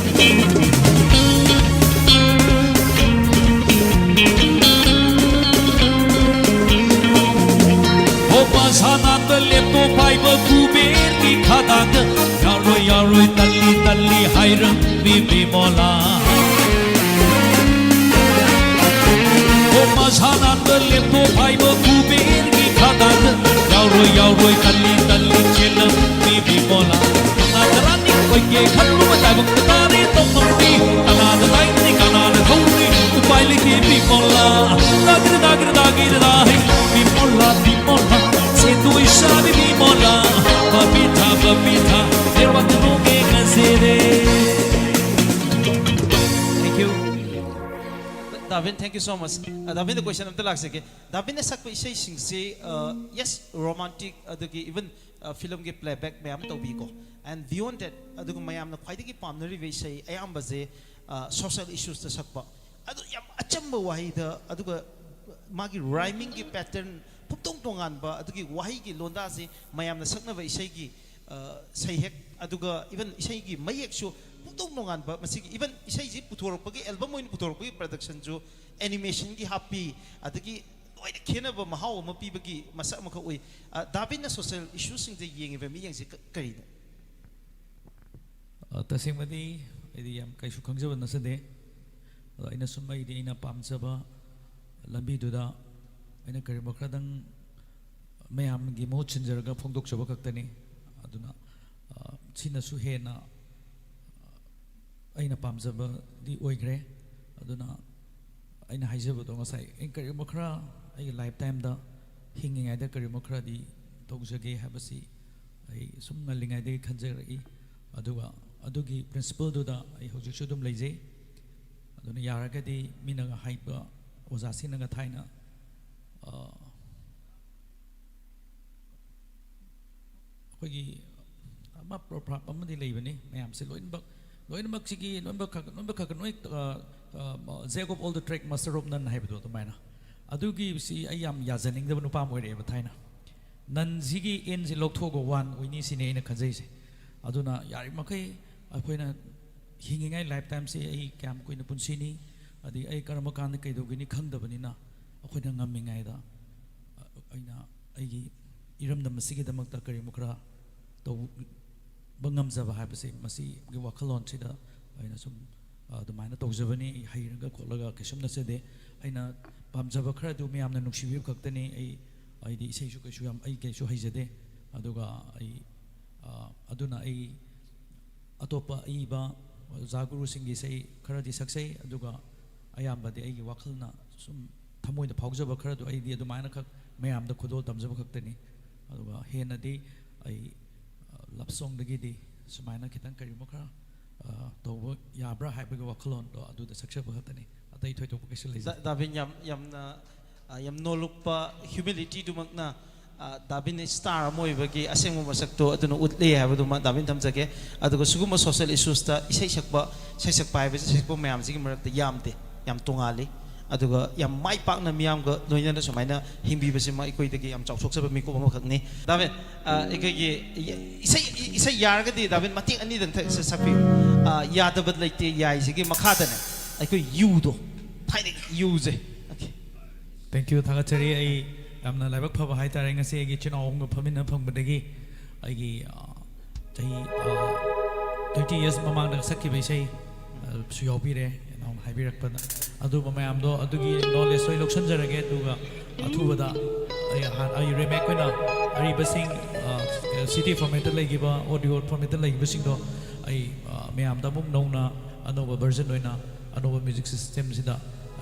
Opa sanat leto paiba kuber ki khadak, yaroi yaroi tali tali hairam bibi mola. Opa sanat leto paiba kuber ki khadak, yaroi yaroi tali tali chelam bibi mola. Nagarani koike khalu matai bang tari tong tong ni, kanada tai ni kanada thong ni, upai liki bibi mola. Dagir dagir dagir dai, bibi mola bibi mola, se tu isa bibi mola, Babita Babita, erwa tu ke kazere. Thank you. Davin, thank you so much. Uh, Davin, the question ꯑꯝꯇ ꯂꯥꯛꯆꯒꯦ꯫ ꯗꯥꯕꯤꯟꯅ ꯁꯛꯄ ꯏꯁꯩꯁꯤꯡꯁꯤ, uh, yes, romantic, ꯑꯗꯨꯒꯤ even, uh, film ꯒꯤ playback ꯃꯌꯥꯝ ꯇꯧꯕꯤꯀꯣ꯫ And beyond that, ꯑꯗꯨꯒ ꯃꯌꯥꯝꯅ ꯈ꯭ꯋꯥꯏꯗꯒꯤ ꯄꯥꯝꯅꯔꯤꯕ ꯏꯁꯩ ꯑꯌꯥꯝꯕꯁꯦ, uh, social issues ꯇ ꯁꯛꯄ꯫ ꯑꯗꯨ ꯌꯥꯝ ꯑꯆꯝꯕ ꯋꯥꯍꯩꯗ, ꯑꯗꯨꯒ ꯃꯥꯒꯤ rhyming ꯒꯤ pattern ꯄꯨꯡꯇꯣꯡ ꯇꯣꯉꯥꯟꯕ, ꯑꯗꯨꯒꯤ ꯋꯥꯍꯩꯒꯤ ꯂꯣꯟꯗꯥꯁꯤ ꯃꯌꯥꯝꯅ ꯁꯛꯅꯕ ꯏꯁꯩꯒꯤ, uh, ꯁꯩꯍꯦꯛ, ꯑꯗꯨꯒ even ꯏꯁꯩꯒꯤ ꯃꯌꯦꯛꯁꯨ ꯄꯨꯡꯇꯣꯡ ꯇꯣꯉꯥꯟꯕ꯫ ꯃꯁꯤꯒꯤ even ꯏꯁꯩꯁꯤ ꯄꯨꯊꯣꯔꯛꯄꯒꯤ, album ꯑꯣꯏꯅ ꯄꯨꯊꯣꯔꯛꯄꯒꯤ production ꯁꯨ animation ꯒꯤ ꯍꯥꯞꯄꯤ, ꯑꯗꯒꯤ ꯂꯣꯏꯅ ꯈꯦꯠꯅꯕ ꯃꯍꯥꯎ ꯑꯃ ꯄꯤꯕꯒꯤ ꯃꯁꯛ ꯑꯃꯈꯛ ꯎꯏ꯫ ꯑ, ꯗꯥꯕꯤꯟꯅ social issue ꯁꯤꯡꯁꯦ ꯌꯦꯡꯉꯤꯕ ꯃꯤꯠꯌꯦꯡꯁꯦ ꯀ-, ꯀꯔꯤꯅꯣ? ꯑ, ꯇꯁꯦꯡꯕꯗꯤ ꯑꯩꯗꯤ ꯌꯥꯝ ꯀꯩꯁꯨ ꯈꯪꯖꯕ ꯅꯠꯆꯗꯦ꯫ ꯑꯗꯣ ꯑꯩꯅ ꯁꯨꯝ ꯑꯩꯗꯤ ꯑꯩꯅ ꯄꯥꯝꯖꯕ ꯂꯝꯕꯤꯗꯨꯗ ꯑꯩꯅ ꯀꯔꯤꯒꯨꯝꯕ ꯈꯔꯗꯪ ꯃꯌꯥꯝꯒꯤ ꯃꯍꯨꯠ ꯁꯤꯟꯖꯔꯒ ꯐꯣꯡꯗꯣꯛꯆꯕ ꯈꯛꯇꯅꯤ꯫ ꯑꯗꯨꯅ, ꯑ, ꯁꯤꯅꯁꯨ ꯍꯦꯟꯅ ꯑꯩꯅ ꯄꯥꯝꯖꯕꯗꯤ ꯑꯣꯏꯈ꯭ꯔꯦ꯫ ꯑꯗꯨꯅ ꯑꯩꯅ ꯍꯥꯏꯖꯕꯗꯣ ꯉꯁꯥꯏ, ꯑꯩ ꯀꯔꯤꯒꯨꯝꯕ ꯈꯔ ꯑꯩꯒꯤ ꯂꯥꯏꯐ ꯇꯥꯏꯝꯗ ꯍꯤꯡꯉꯤꯉꯩꯗ ꯀꯔꯤꯒꯨꯝꯕ ꯈꯔꯗꯤ ꯇꯧꯖꯒꯦ ꯍꯥꯏꯕꯁꯤ ꯑꯩ ꯁꯨꯝ ꯉꯜꯂꯤꯉꯩꯗꯒꯤ ꯈꯟꯖꯔꯛꯏ꯫ ꯑꯗꯨꯒ ꯑꯗꯨꯒꯤ ꯄ꯭ꯔꯤꯟꯁꯤꯄꯜꯗꯨꯗ ꯑꯩ ꯍꯧꯖꯤꯛꯁꯨ ꯑꯗꯨꯝ ꯂꯩꯖꯩ꯫ ꯑꯗꯨꯅ ꯌꯥꯔꯒꯗꯤ ꯃꯤꯅꯒ ꯍꯥꯏꯕ, ꯑꯣꯖꯥꯁꯤꯡꯅꯒ ꯊꯥꯏꯅ, ꯑ, ꯑꯩꯈꯣꯏꯒꯤ ꯑꯃ ꯄ꯭ꯔꯣꯚꯥꯔꯕ ꯑꯃꯗꯤ ꯂꯩꯕꯅꯤ, ꯃꯌꯥꯝꯁꯦ ꯂꯣꯏꯅꯃꯛ, ꯂꯣꯏꯅꯃꯛꯁꯤꯒꯤ, ꯂꯣꯏꯅꯃꯛ ꯈꯛ, ꯂꯣꯏꯅꯃꯛ ꯈꯛ, ꯂꯣꯏ, ꯑ, ꯑ, "Jack of all the trade, master of none" ꯍꯥꯏꯕꯗꯣ ꯑꯗꯨꯃꯥꯏꯅ꯫ ꯑꯗꯨꯒꯤ ꯁꯤ ꯑꯩ ꯌꯥꯝ ꯌꯥꯖꯅꯤꯡꯗꯕ ꯅꯨꯄꯥ ꯑꯃ ꯑꯣꯏꯔꯛꯑꯦꯕ ꯊꯥꯏꯅ꯫ ꯅꯟꯁꯤꯒꯤ ꯑꯦꯟꯁꯤ ꯂꯧꯊꯣꯛꯑꯒ ꯋꯥꯟ ꯑꯣꯏꯅꯤ ꯁꯤꯅꯤ ꯑꯩꯅ ꯈꯟꯖꯩꯁꯦ꯫ ꯑꯗꯨꯅ ꯌꯥꯔꯤꯃꯈꯩ ꯑꯩꯈꯣꯏꯅ ꯍꯤꯡꯉꯤꯉꯩ ꯂꯥꯏꯐ ꯇꯥꯏꯝꯁꯦ ꯑꯩ ꯀꯌꯥꯝ ꯀꯨꯏꯅ ꯄꯨꯟꯁꯤꯅꯤ, ꯑꯗꯩ ꯑꯩ ꯀꯔꯝꯕ ꯀꯥꯟꯗ ꯀꯩꯗꯧꯒꯅꯤ ꯈꯪꯗꯕꯅꯤꯅ, ꯑꯩꯈꯣꯏꯅ ꯉꯝꯃꯤꯉꯩꯗ, ꯑ, ꯑꯩꯅ ꯑꯩꯒꯤ ꯏꯔꯝꯗꯝ ꯑꯁꯤꯒꯤꯗꯃꯛꯇ ꯀꯔꯤꯒꯨꯝꯕ ꯈꯔ ꯇꯧꯕ ꯉꯝꯖꯕ ꯍꯥꯏꯕꯁꯦ, ꯃꯁꯤꯒꯤ ꯋꯥꯈꯜꯂꯣꯟꯁꯤꯗ ꯑꯩꯅ ꯁꯨꯝ, ꯑ, ꯑꯗꯨꯃꯥꯏꯅ ꯇꯧꯖꯕꯅꯤ꯫ ꯑꯩ ꯍꯩꯔꯒ ꯈꯣꯠꯂꯒ ꯀꯩꯁꯨꯝ ꯅꯠꯆꯗꯦ꯫ ꯑꯩꯅ ꯄꯥꯝꯖꯕ ꯈꯔ ꯑꯗꯨ ꯃꯌꯥꯝꯅ ꯅꯨꯡꯁꯤꯕꯤꯕ ꯈꯛꯇꯅꯤ꯫ ꯑꯩ, ꯑꯩꯗꯤ ꯏꯁꯩꯁꯨ ꯀꯩꯁꯨ ꯌꯥꯝ, ꯑꯩ ꯀꯩꯁꯨ ꯍꯩꯖꯗꯦ꯫ ꯑꯗꯨꯒ ꯑꯩ, ꯑ, ꯑꯗꯨꯅ ꯑꯩ ꯑꯇꯣꯞꯄ ꯑꯏꯕ ꯑꯣꯖꯥ ꯒꯨꯔꯨꯁꯤꯡꯒꯤ ꯏꯁꯩ ꯈꯔꯗꯤ ꯁꯛꯆꯩ, ꯑꯗꯨꯒ ꯑꯌꯥꯝꯕꯗꯤ ꯑꯩꯒꯤ ꯋꯥꯈꯜꯅ ꯁꯨꯝ ꯊꯃꯣꯏꯗ ꯐꯥꯎꯖꯕ ꯈꯔꯗꯣ ꯑꯩꯗꯤ ꯑꯗꯨꯃꯥꯏꯅ ꯈꯛ ꯃꯌꯥꯝꯗ ꯈꯨꯗꯣꯜ ꯇꯝꯖꯕ ꯈꯛꯇꯅꯤ꯫ ꯑꯗꯨꯒ ꯍꯦꯟꯅꯗꯤ ꯑꯩ, ꯑ, ꯂꯞ ꯁꯣꯡꯗꯒꯤꯗꯤ ꯁꯨꯃꯥꯏꯅ ꯈꯤꯇꯪ ꯀꯔꯤꯒꯨꯝꯕ ꯈꯔ, ꯑ, ꯇꯧꯕ ꯌꯥꯕ꯭ꯔꯥ ꯍꯥꯏꯕꯒꯤ ꯋꯥꯈꯜꯂꯣꯟꯗꯣ ꯑꯗꯨꯗ ꯁꯛꯆꯕ ꯈꯛꯇꯅꯤ꯫ ꯑꯇꯩ ꯊꯣꯏꯗꯣꯛꯄ ꯀꯩꯁꯨ ꯂꯩꯖꯗꯦ꯫ ꯗꯥ-, ꯗꯥꯕꯤꯟ, ꯌꯥꯝ, ꯌꯥꯝꯅ, ꯑ, ꯌꯥꯝ ꯅꯣꯂꯨꯛꯄ ꯍ꯭ꯌꯨꯃꯤꯂꯤꯇꯤꯗꯨꯃꯛꯅ, ꯑ, ꯗꯥꯕꯤꯟ ꯁ꯭ꯇꯥꯔ ꯑꯃ ꯑꯣꯏꯕꯒꯤ ꯑꯁꯦꯡꯕ ꯃꯁꯛꯇꯣ ꯑꯗꯨꯅ ꯎꯠꯂꯦ ꯍꯥꯏꯕꯗꯨꯃ ꯗꯥꯕꯤꯟ ꯊꯝꯖꯒꯦ꯫ ꯑꯗꯨꯒ ꯁꯤꯒꯨꯝꯕ ꯁꯣꯁꯤꯌꯦꯜ ꯏꯁꯨꯁꯇ ꯏꯁꯩ ꯁꯛꯄ, ꯏꯁꯩ ꯁꯛꯄ ꯍꯥꯏꯕꯁꯤ ꯁꯛꯄ ꯃꯌꯥꯝꯁꯤꯒꯤ ꯃꯔꯛꯇ ꯌꯥꯝꯗꯦ, ꯌꯥꯝ ꯇꯣꯉꯥꯜꯂꯤ꯫ ꯑꯗꯨꯒ ꯌꯥꯝ ꯃꯥꯏ ꯄꯥꯛꯅ ꯃꯤꯌꯥꯝꯒ ꯂꯣꯏꯅꯅ ꯁꯨꯃꯥꯏꯅ ꯍꯤꯡꯕꯤꯕꯁꯤꯃ ꯑꯩꯈꯣꯏꯗꯒꯤ ꯌꯥꯝ ꯆꯥꯎꯊꯣꯛꯆꯕ ꯃꯤꯀꯨꯞ ꯑꯃꯈꯛꯅꯤ꯫ ꯗꯥꯕꯤꯟ, ꯑ, ꯑꯩꯈꯣꯏꯒꯤ ꯏꯁꯩ, ꯏꯁꯩ ꯌꯥꯔꯒꯗꯤ ꯗꯥꯕꯤꯟ ꯃꯇꯦꯛ ꯑꯅꯤꯗꯪ ꯊꯛ-, ꯁ-, ꯁꯛꯄꯤꯌꯨ꯫ ꯑ, "ꯌꯥꯗꯕ ꯂꯩꯇꯦ ꯌꯥꯏ"ꯁꯤꯒꯤ ꯃꯈꯥꯗꯅꯦ, ꯑꯩꯈꯣꯏ ꯌꯨꯗꯣ, ꯊꯥꯏꯅꯒꯤ ꯌꯨꯁꯦ꯫ Okay꯫ Thank you, ꯊꯥꯒꯠꯆꯔꯤ꯫ ꯑꯩ ꯌꯥꯝꯅ ꯂꯥꯏꯕꯛ ꯐꯕ ꯍꯥꯏꯇꯥꯔꯦ, ꯉꯁꯤ ꯑꯩꯒꯤ ꯏꯆꯤꯟ ꯏꯅꯥꯎ ꯑꯍꯨꯝꯒ ꯐꯝꯃꯤꯟꯅ ꯐꯪꯕꯗꯒꯤ꯫ ꯑꯩꯒꯤ, ꯑ, ꯆꯍꯤ, ꯑ, twenty years ꯃꯃꯥꯡꯗ ꯁꯛꯈꯤꯕ ꯏꯁꯩ, ꯑ, ꯁꯨ ꯌꯥꯎꯕꯤꯔꯦ, ꯏꯅꯥꯎꯅ ꯍꯥꯏꯕꯤꯔꯛꯄꯗ꯫ ꯑꯗꯨꯒꯨꯝꯕ ꯃꯌꯥꯝꯗꯣ, ꯑꯗꯨꯒꯤ ꯅꯣꯂꯦꯖꯇꯣ ꯑꯩ ꯂꯧꯁꯤꯟꯖꯔꯒꯦ, ꯑꯗꯨꯒ ꯑꯊꯨꯕꯗ ꯑꯩ ꯍꯥꯟ-, ꯑꯩ ꯔꯤꯃꯦꯛ ꯑꯣꯏꯅ ꯑꯔꯤꯕꯁꯤꯡ, ꯑ, ꯁꯤ ꯗꯤ ꯐꯣꯔꯃꯦꯠꯇ ꯂꯩꯈꯤꯕ, ꯑꯣꯗꯤꯑꯣ ꯐꯣꯔꯃꯦꯠꯇ ꯂꯩꯈꯤꯕꯁꯤꯡꯗꯣ ꯑꯩ, ꯑ, ꯃꯌꯥꯝꯗ ꯑꯃꯨꯛ ꯅꯧꯅ ꯑꯅꯧꯕ ꯚꯔꯖꯟ ꯑꯣꯏꯅ ꯑꯅꯧꯕ ꯃ꯭ꯌꯨꯖꯤꯛ ꯁꯤꯁꯇꯦꯝꯁꯤꯗ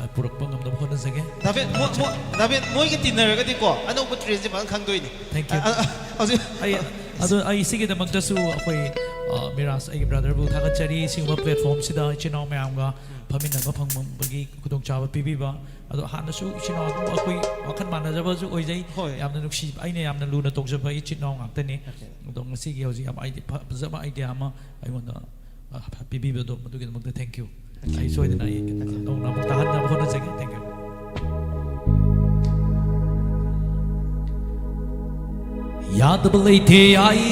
ꯑ, ꯄꯨꯔꯛꯄ ꯉꯝꯅꯕ ꯍꯣꯠꯅꯖꯒꯦ꯫ ꯗꯥꯕꯤꯠ, ꯃꯣ-, ꯃꯣ-, ꯗꯥꯕꯤꯠ, ꯃꯣꯏꯒ ꯇꯤꯟꯅꯔꯒꯗꯤꯀꯣ, ꯑꯅꯧꯕ trendꯁꯦ ꯐꯖꯅ ꯈꯪꯗꯣꯏꯅꯤ꯫ Thank you. ꯑ, ꯑ, ꯍꯧꯖꯤꯛ ꯑꯩ, ꯑꯗꯨ ꯑꯩ ꯁꯤꯒꯤꯗꯃꯛꯇꯁꯨ ꯑꯩꯈꯣꯏ, ꯑ, ꯃꯤꯔꯥꯖ, ꯑꯩꯒꯤ brotherꯕꯨ ꯊꯥꯒꯠꯆꯔꯤ꯫ ꯁꯤꯒꯨꯝꯕ platformꯁꯤꯗ ꯏꯆꯤꯟ ꯏꯅꯥꯎ ꯃꯌꯥꯝꯒ ꯐꯝꯃꯤꯟꯅꯕ ꯐꯪꯕꯒꯤ ꯈꯨꯗꯣꯡꯆꯥꯕ ꯄꯤꯕꯤꯕ꯫ ꯑꯗꯣ ꯍꯥꯟꯅꯁꯨ ꯏꯆꯤꯟ ꯏꯅꯥꯎ ꯑꯗꯨꯝ ꯑꯩꯈꯣꯏ ꯋꯥꯈꯜ ꯃꯥꯟꯅꯖꯕꯁꯨ ꯑꯣꯏꯖꯩ꯫ ꯍꯣꯏ꯫ ꯌꯥꯝꯅ ꯅꯨꯡꯁꯤ, ꯑꯩꯅ ꯌꯥꯝꯅ ꯂꯨꯅ ꯇꯧꯖꯕ ꯏꯆꯤꯟ ꯏꯅꯥꯎ ꯉꯥꯛꯇꯅꯤ꯫ ꯑꯗꯣ ꯉꯁꯤꯒꯤ ꯍꯧꯖꯤꯛ ꯌꯥꯝ idea, ꯐ-, ꯐꯖꯕ idea ꯑꯃ ꯑꯩꯉꯣꯟꯗ, ꯑ, ꯐ-, ꯄꯤꯕꯤꯕꯗꯣ, ꯃꯗꯨꯒꯤꯗꯃꯛꯇ thank you꯫ ꯑꯩ ꯁꯣꯏꯗꯅ ꯑꯩ ꯅꯧꯅ ꯑꯃꯨꯛ ꯇꯥꯍꯟꯅꯕ ꯍꯣꯠꯅꯖꯒꯦ꯫ Thank you꯫ ꯌꯥꯗꯕ ꯂꯩꯇꯦ ꯌꯥꯏ,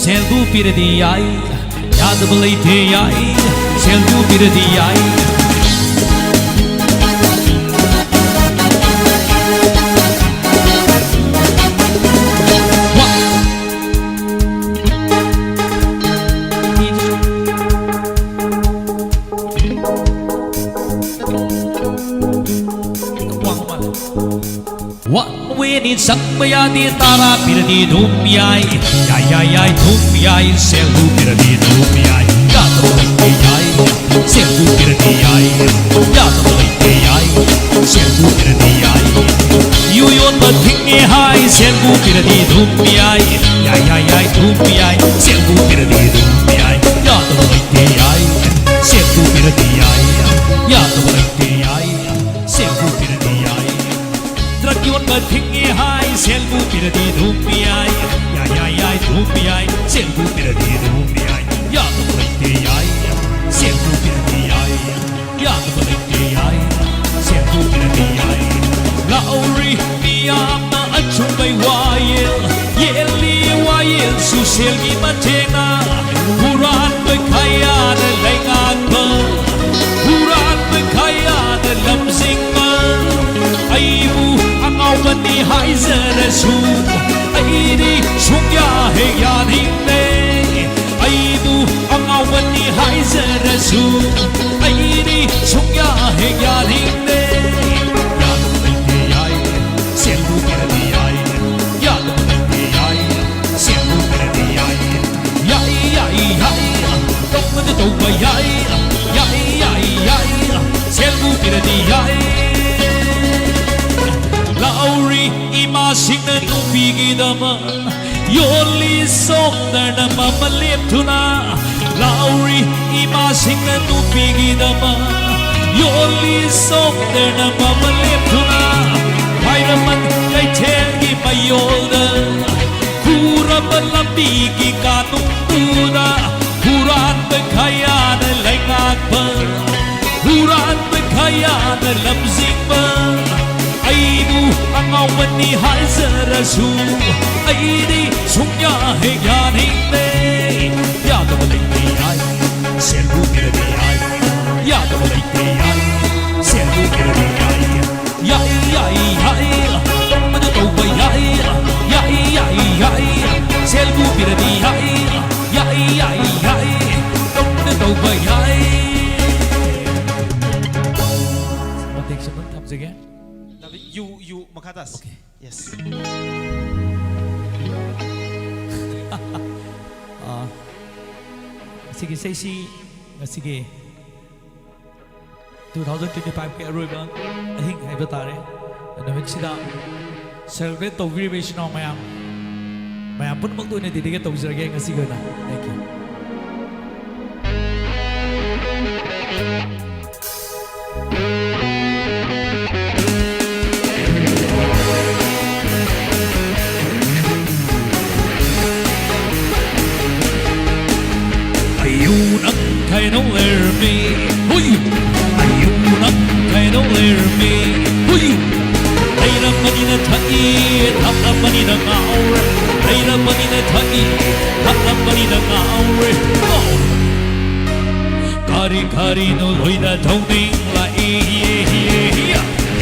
ꯁꯦꯜꯕꯨ ꯄꯤꯔꯗꯤ ꯌꯥꯏ꯫ ꯌꯥꯗꯕ ꯂꯩꯇꯦ ꯌꯥꯏ, ꯁꯦꯜꯕꯨ ꯄꯤꯔꯗꯤ ꯌꯥꯏ꯫ One minute ꯆꯪꯕ ꯌꯥꯗꯦ, ꯇꯔꯥ ꯄꯤꯔꯗꯤ ꯑꯗꯨꯝ ꯌꯥꯏ꯫ ꯌꯥꯏ, ꯌꯥꯏ, ꯌꯥꯏ, ꯑꯗꯨꯝ ꯌꯥꯏ, ꯁꯦꯜꯕꯨ ꯄꯤꯔꯗꯤ ꯑꯗꯨꯝ ꯌꯥꯏ꯫ ꯌꯥꯗꯕ ꯂꯩꯇꯦ ꯌꯥꯏ, ꯁꯦꯜꯕꯨ ꯄꯤꯔꯗꯤ ꯌꯥꯏ꯫ ꯌꯥꯗꯕ ꯂꯩꯇꯦ ꯌꯥꯏ, ꯁꯦꯜꯕꯨ ꯄꯤꯔꯗꯤ ꯌꯥꯏ꯫ ꯌꯨ ꯌꯣꯟꯕ ꯊꯤꯡꯉꯦ ꯍꯥꯏ, ꯁꯦꯜꯕꯨ ꯄꯤꯔꯗꯤ ꯑꯗꯨꯝ ꯌꯥꯏ꯫ ꯌꯥꯏ, ꯌꯥꯏ, ꯌꯥꯏ, ꯑꯗꯨꯝ ꯌꯥꯏ, ꯁꯦꯜꯕꯨ ꯄꯤꯔꯗꯤ ꯑꯗꯨꯝ ꯌꯥꯏ꯫ ꯌꯥꯗꯕ ꯂꯩꯇꯦ ꯌꯥꯏ, ꯁꯦꯜꯕꯨ ꯄꯤꯔꯗꯤ ꯌꯥꯏ꯫ ꯌꯥꯗꯕ ꯂꯩꯇꯦ ꯌꯥꯏ, ꯁꯦꯜꯕꯨ ꯄꯤꯔꯗꯤ ꯌꯥꯏ꯫ Drug ꯌꯣꯟꯕ ꯊꯤꯡꯉꯦ ꯍꯥꯏ, ꯁꯦꯜꯕꯨ ꯄꯤꯔꯗꯤ ꯑꯗꯨꯝ ꯌꯥꯏ꯫ ꯌꯥꯏ, ꯌꯥꯏ, ꯌꯥꯏ, ꯑꯗꯨꯝ ꯌꯥꯏ, ꯁꯦꯜꯕꯨ ꯄꯤꯔꯗꯤ ꯑꯗꯨꯝ ꯌꯥꯏ꯫ ꯌꯥꯗꯕ ꯂꯩꯇꯦ ꯌꯥꯏ, ꯁꯦꯜꯕꯨ ꯄꯤꯔꯗꯤ ꯌꯥꯏ꯫ ꯌꯥꯗꯕ ꯂꯩꯇꯦ ꯌꯥꯏ, ꯁꯦꯜꯕꯨ ꯄꯤꯔꯗꯤ ꯌꯥꯏ꯫ ꯂꯥꯛꯍꯧꯔꯤ ꯃꯤꯌꯥꯝꯅ ꯑꯆꯨꯝꯕꯩ ꯋꯥꯌꯦꯜ, ꯌꯦꯜꯂꯤ ꯋꯥꯌꯦꯜꯁꯨ ꯁꯦꯜꯒꯤ ꯃꯇꯦꯡꯅ꯫ ꯍꯨꯔꯥꯟꯕ ꯈꯌꯥꯅ ꯂꯩꯉꯥꯛꯄ, ꯍꯨꯔꯥꯟꯕ ꯈꯌꯥꯅ ꯂꯝꯖꯤꯡꯕ꯫ ꯑꯩꯕꯨ ꯑꯉꯥꯎꯕꯅꯤ ꯍꯥꯏꯖꯔꯁꯨ, ꯑꯩꯗꯤ ꯁꯨꯡꯌꯥ ꯍꯦꯛ ꯌꯥꯅꯤꯡꯗꯦ꯫ ꯑꯩꯕꯨ ꯑꯉꯥꯎꯕꯅꯤ ꯍꯥꯏꯖꯔꯁꯨ, ꯑꯩꯗꯤ ꯁꯨꯡꯌꯥ ꯍꯦꯛ ꯌꯥꯅꯤꯡꯗꯦ꯫ ꯌꯥꯗꯕ ꯂꯩꯇꯦ ꯌꯥꯏ, ꯁꯦꯜꯕꯨ ꯄꯤꯔꯗꯤ ꯌꯥꯏ꯫ ꯌꯥꯗꯕ ꯂꯩꯇꯦ ꯌꯥꯏ, ꯁꯦꯜꯕꯨ ꯄꯤꯔꯗꯤ ꯌꯥꯏ꯫ ꯌꯥꯏ, ꯌꯥꯏ, ꯌꯥꯏ, ꯇꯧꯕꯗ ꯇꯧꯕ ꯌꯥꯏ꯫ ꯌꯥꯏ, ꯌꯥꯏ, ꯌꯥꯏ, ꯁꯦꯜꯕꯨ ꯄꯤꯔꯗꯤ ꯌꯥꯏ꯫ ꯂꯥꯎꯔꯤ ꯏꯃꯥꯁꯤꯡꯅ ꯅꯨꯄꯤꯒꯤꯗꯃꯛ ꯌꯣꯜꯂꯤ ꯁꯣꯝꯗꯅ ꯃꯃꯜ ꯂꯦꯞꯇꯨꯅ꯫ ꯂꯥꯎꯔꯤ ꯏꯃꯥꯁꯤꯡꯅ ꯅꯨꯄꯤꯒꯤꯗꯃꯛ ꯌꯣꯜꯂꯤ ꯁꯣꯝꯗꯅ ꯃꯃꯜ ꯂꯦꯞꯇꯨꯅ꯫ ꯈ꯭ꯋꯥꯏꯔꯝꯕꯟ ꯀꯩꯊꯦꯜꯒꯤ ꯃꯌꯣꯜꯗ ꯈꯨꯔꯝꯕ ꯂꯝꯕꯤꯒꯤ ꯀꯥꯅꯨꯡꯗꯨꯗ ꯍꯨꯔꯥꯟꯕ ꯈꯌꯥꯅ ꯂꯩꯉꯥꯛꯄ, ꯍꯨꯔꯥꯟꯕ ꯈꯌꯥꯅ ꯂꯝꯖꯤꯡꯕ꯫ ꯑꯩꯕꯨ ꯑꯉꯥꯎꯕꯅꯤ ꯍꯥꯏꯖꯔꯁꯨ ꯑꯩꯗꯤ ꯁꯨꯡꯌꯥ ꯍꯦꯛ ꯌꯥꯅꯤꯡꯗꯦ꯫ ꯌꯥꯗꯕ ꯂꯩꯇꯦ ꯍꯥꯏ, ꯁꯦꯜꯕꯨ ꯄꯤꯔꯗꯤ ꯌꯥꯏ꯫ ꯌꯥꯗꯕ ꯂꯩꯇꯦ ꯍꯥꯏ, ꯁꯦꯜꯕꯨ ꯄꯤꯔꯗꯤ ꯌꯥꯏ꯫ ꯌꯥꯏ, ꯌꯥꯏ, ꯌꯥꯏ, ꯇꯧꯕꯗ ꯇꯧꯕ ꯌꯥꯏ꯫ ꯌꯥꯏ, ꯌꯥꯏ, ꯌꯥꯏ, ꯁꯦꯜꯕꯨ ꯄꯤꯔꯗꯤ ꯌꯥꯏ꯫ ꯌꯥꯏ, ꯌꯥꯏ, ꯌꯥꯏ, ꯇꯧꯕꯗ ꯇꯧꯕ ꯌꯥꯏ꯫ ꯃꯇꯦꯛꯁꯦ ꯑꯗꯨꯝ ꯊꯝꯖꯒꯦ꯫ ꯗꯥꯕꯤꯗ, ꯌꯨ, ꯌꯨ, ꯃꯈꯥ ꯇꯥꯁꯤ꯫ Okay. Yes. ꯑꯥ, ꯉꯁꯤꯒꯤ ꯏꯁꯩꯁꯤ, ꯉꯁꯤꯒꯤ two thousand twenty-five ꯀꯤ ꯑꯔꯣꯏꯕ ꯑꯍꯤꯡ ꯍꯥꯏꯕ ꯇꯥꯔꯦ꯫ ꯅꯨꯃꯤꯠꯁꯤꯗ celebrate ꯇꯧꯕꯤꯔꯤꯕ ꯏꯆꯤꯟ ꯏꯅꯥꯎ ꯃꯌꯥꯝ, ꯃꯌꯥꯝ ꯄꯨꯝꯅꯃꯛꯇ ꯑꯣꯏꯅ dedicate ꯇꯧꯖꯔꯒꯦ ꯉꯁꯤꯒꯤ ꯑꯣꯏꯅ꯫ Thank you. ꯑꯌꯨ ꯅꯪ ꯀꯩꯗꯧ ꯂꯩꯔꯝꯃꯤ? ꯍꯨꯏ! ꯑꯌꯨ ꯅꯪ ꯀꯩꯗꯧ ꯂꯩꯔꯝꯃꯤ? ꯍꯨꯏ! ꯂꯩꯔꯝꯕꯅꯤꯅ ꯊꯛꯏ, ꯊꯛꯂꯝꯕꯅꯤꯅ ꯉꯥꯎꯔꯦ꯫ ꯂꯩꯔꯝꯕꯅꯤꯅ ꯊꯛꯏ, ꯊꯛꯂꯝꯕꯅꯤꯅ ꯉꯥꯎꯔꯦ꯫ ꯑꯣ! ꯀꯔꯤ ꯀꯔꯤꯅꯣ ꯂꯣꯏꯅ ꯇꯧꯅꯤꯡꯂꯛꯏ꯫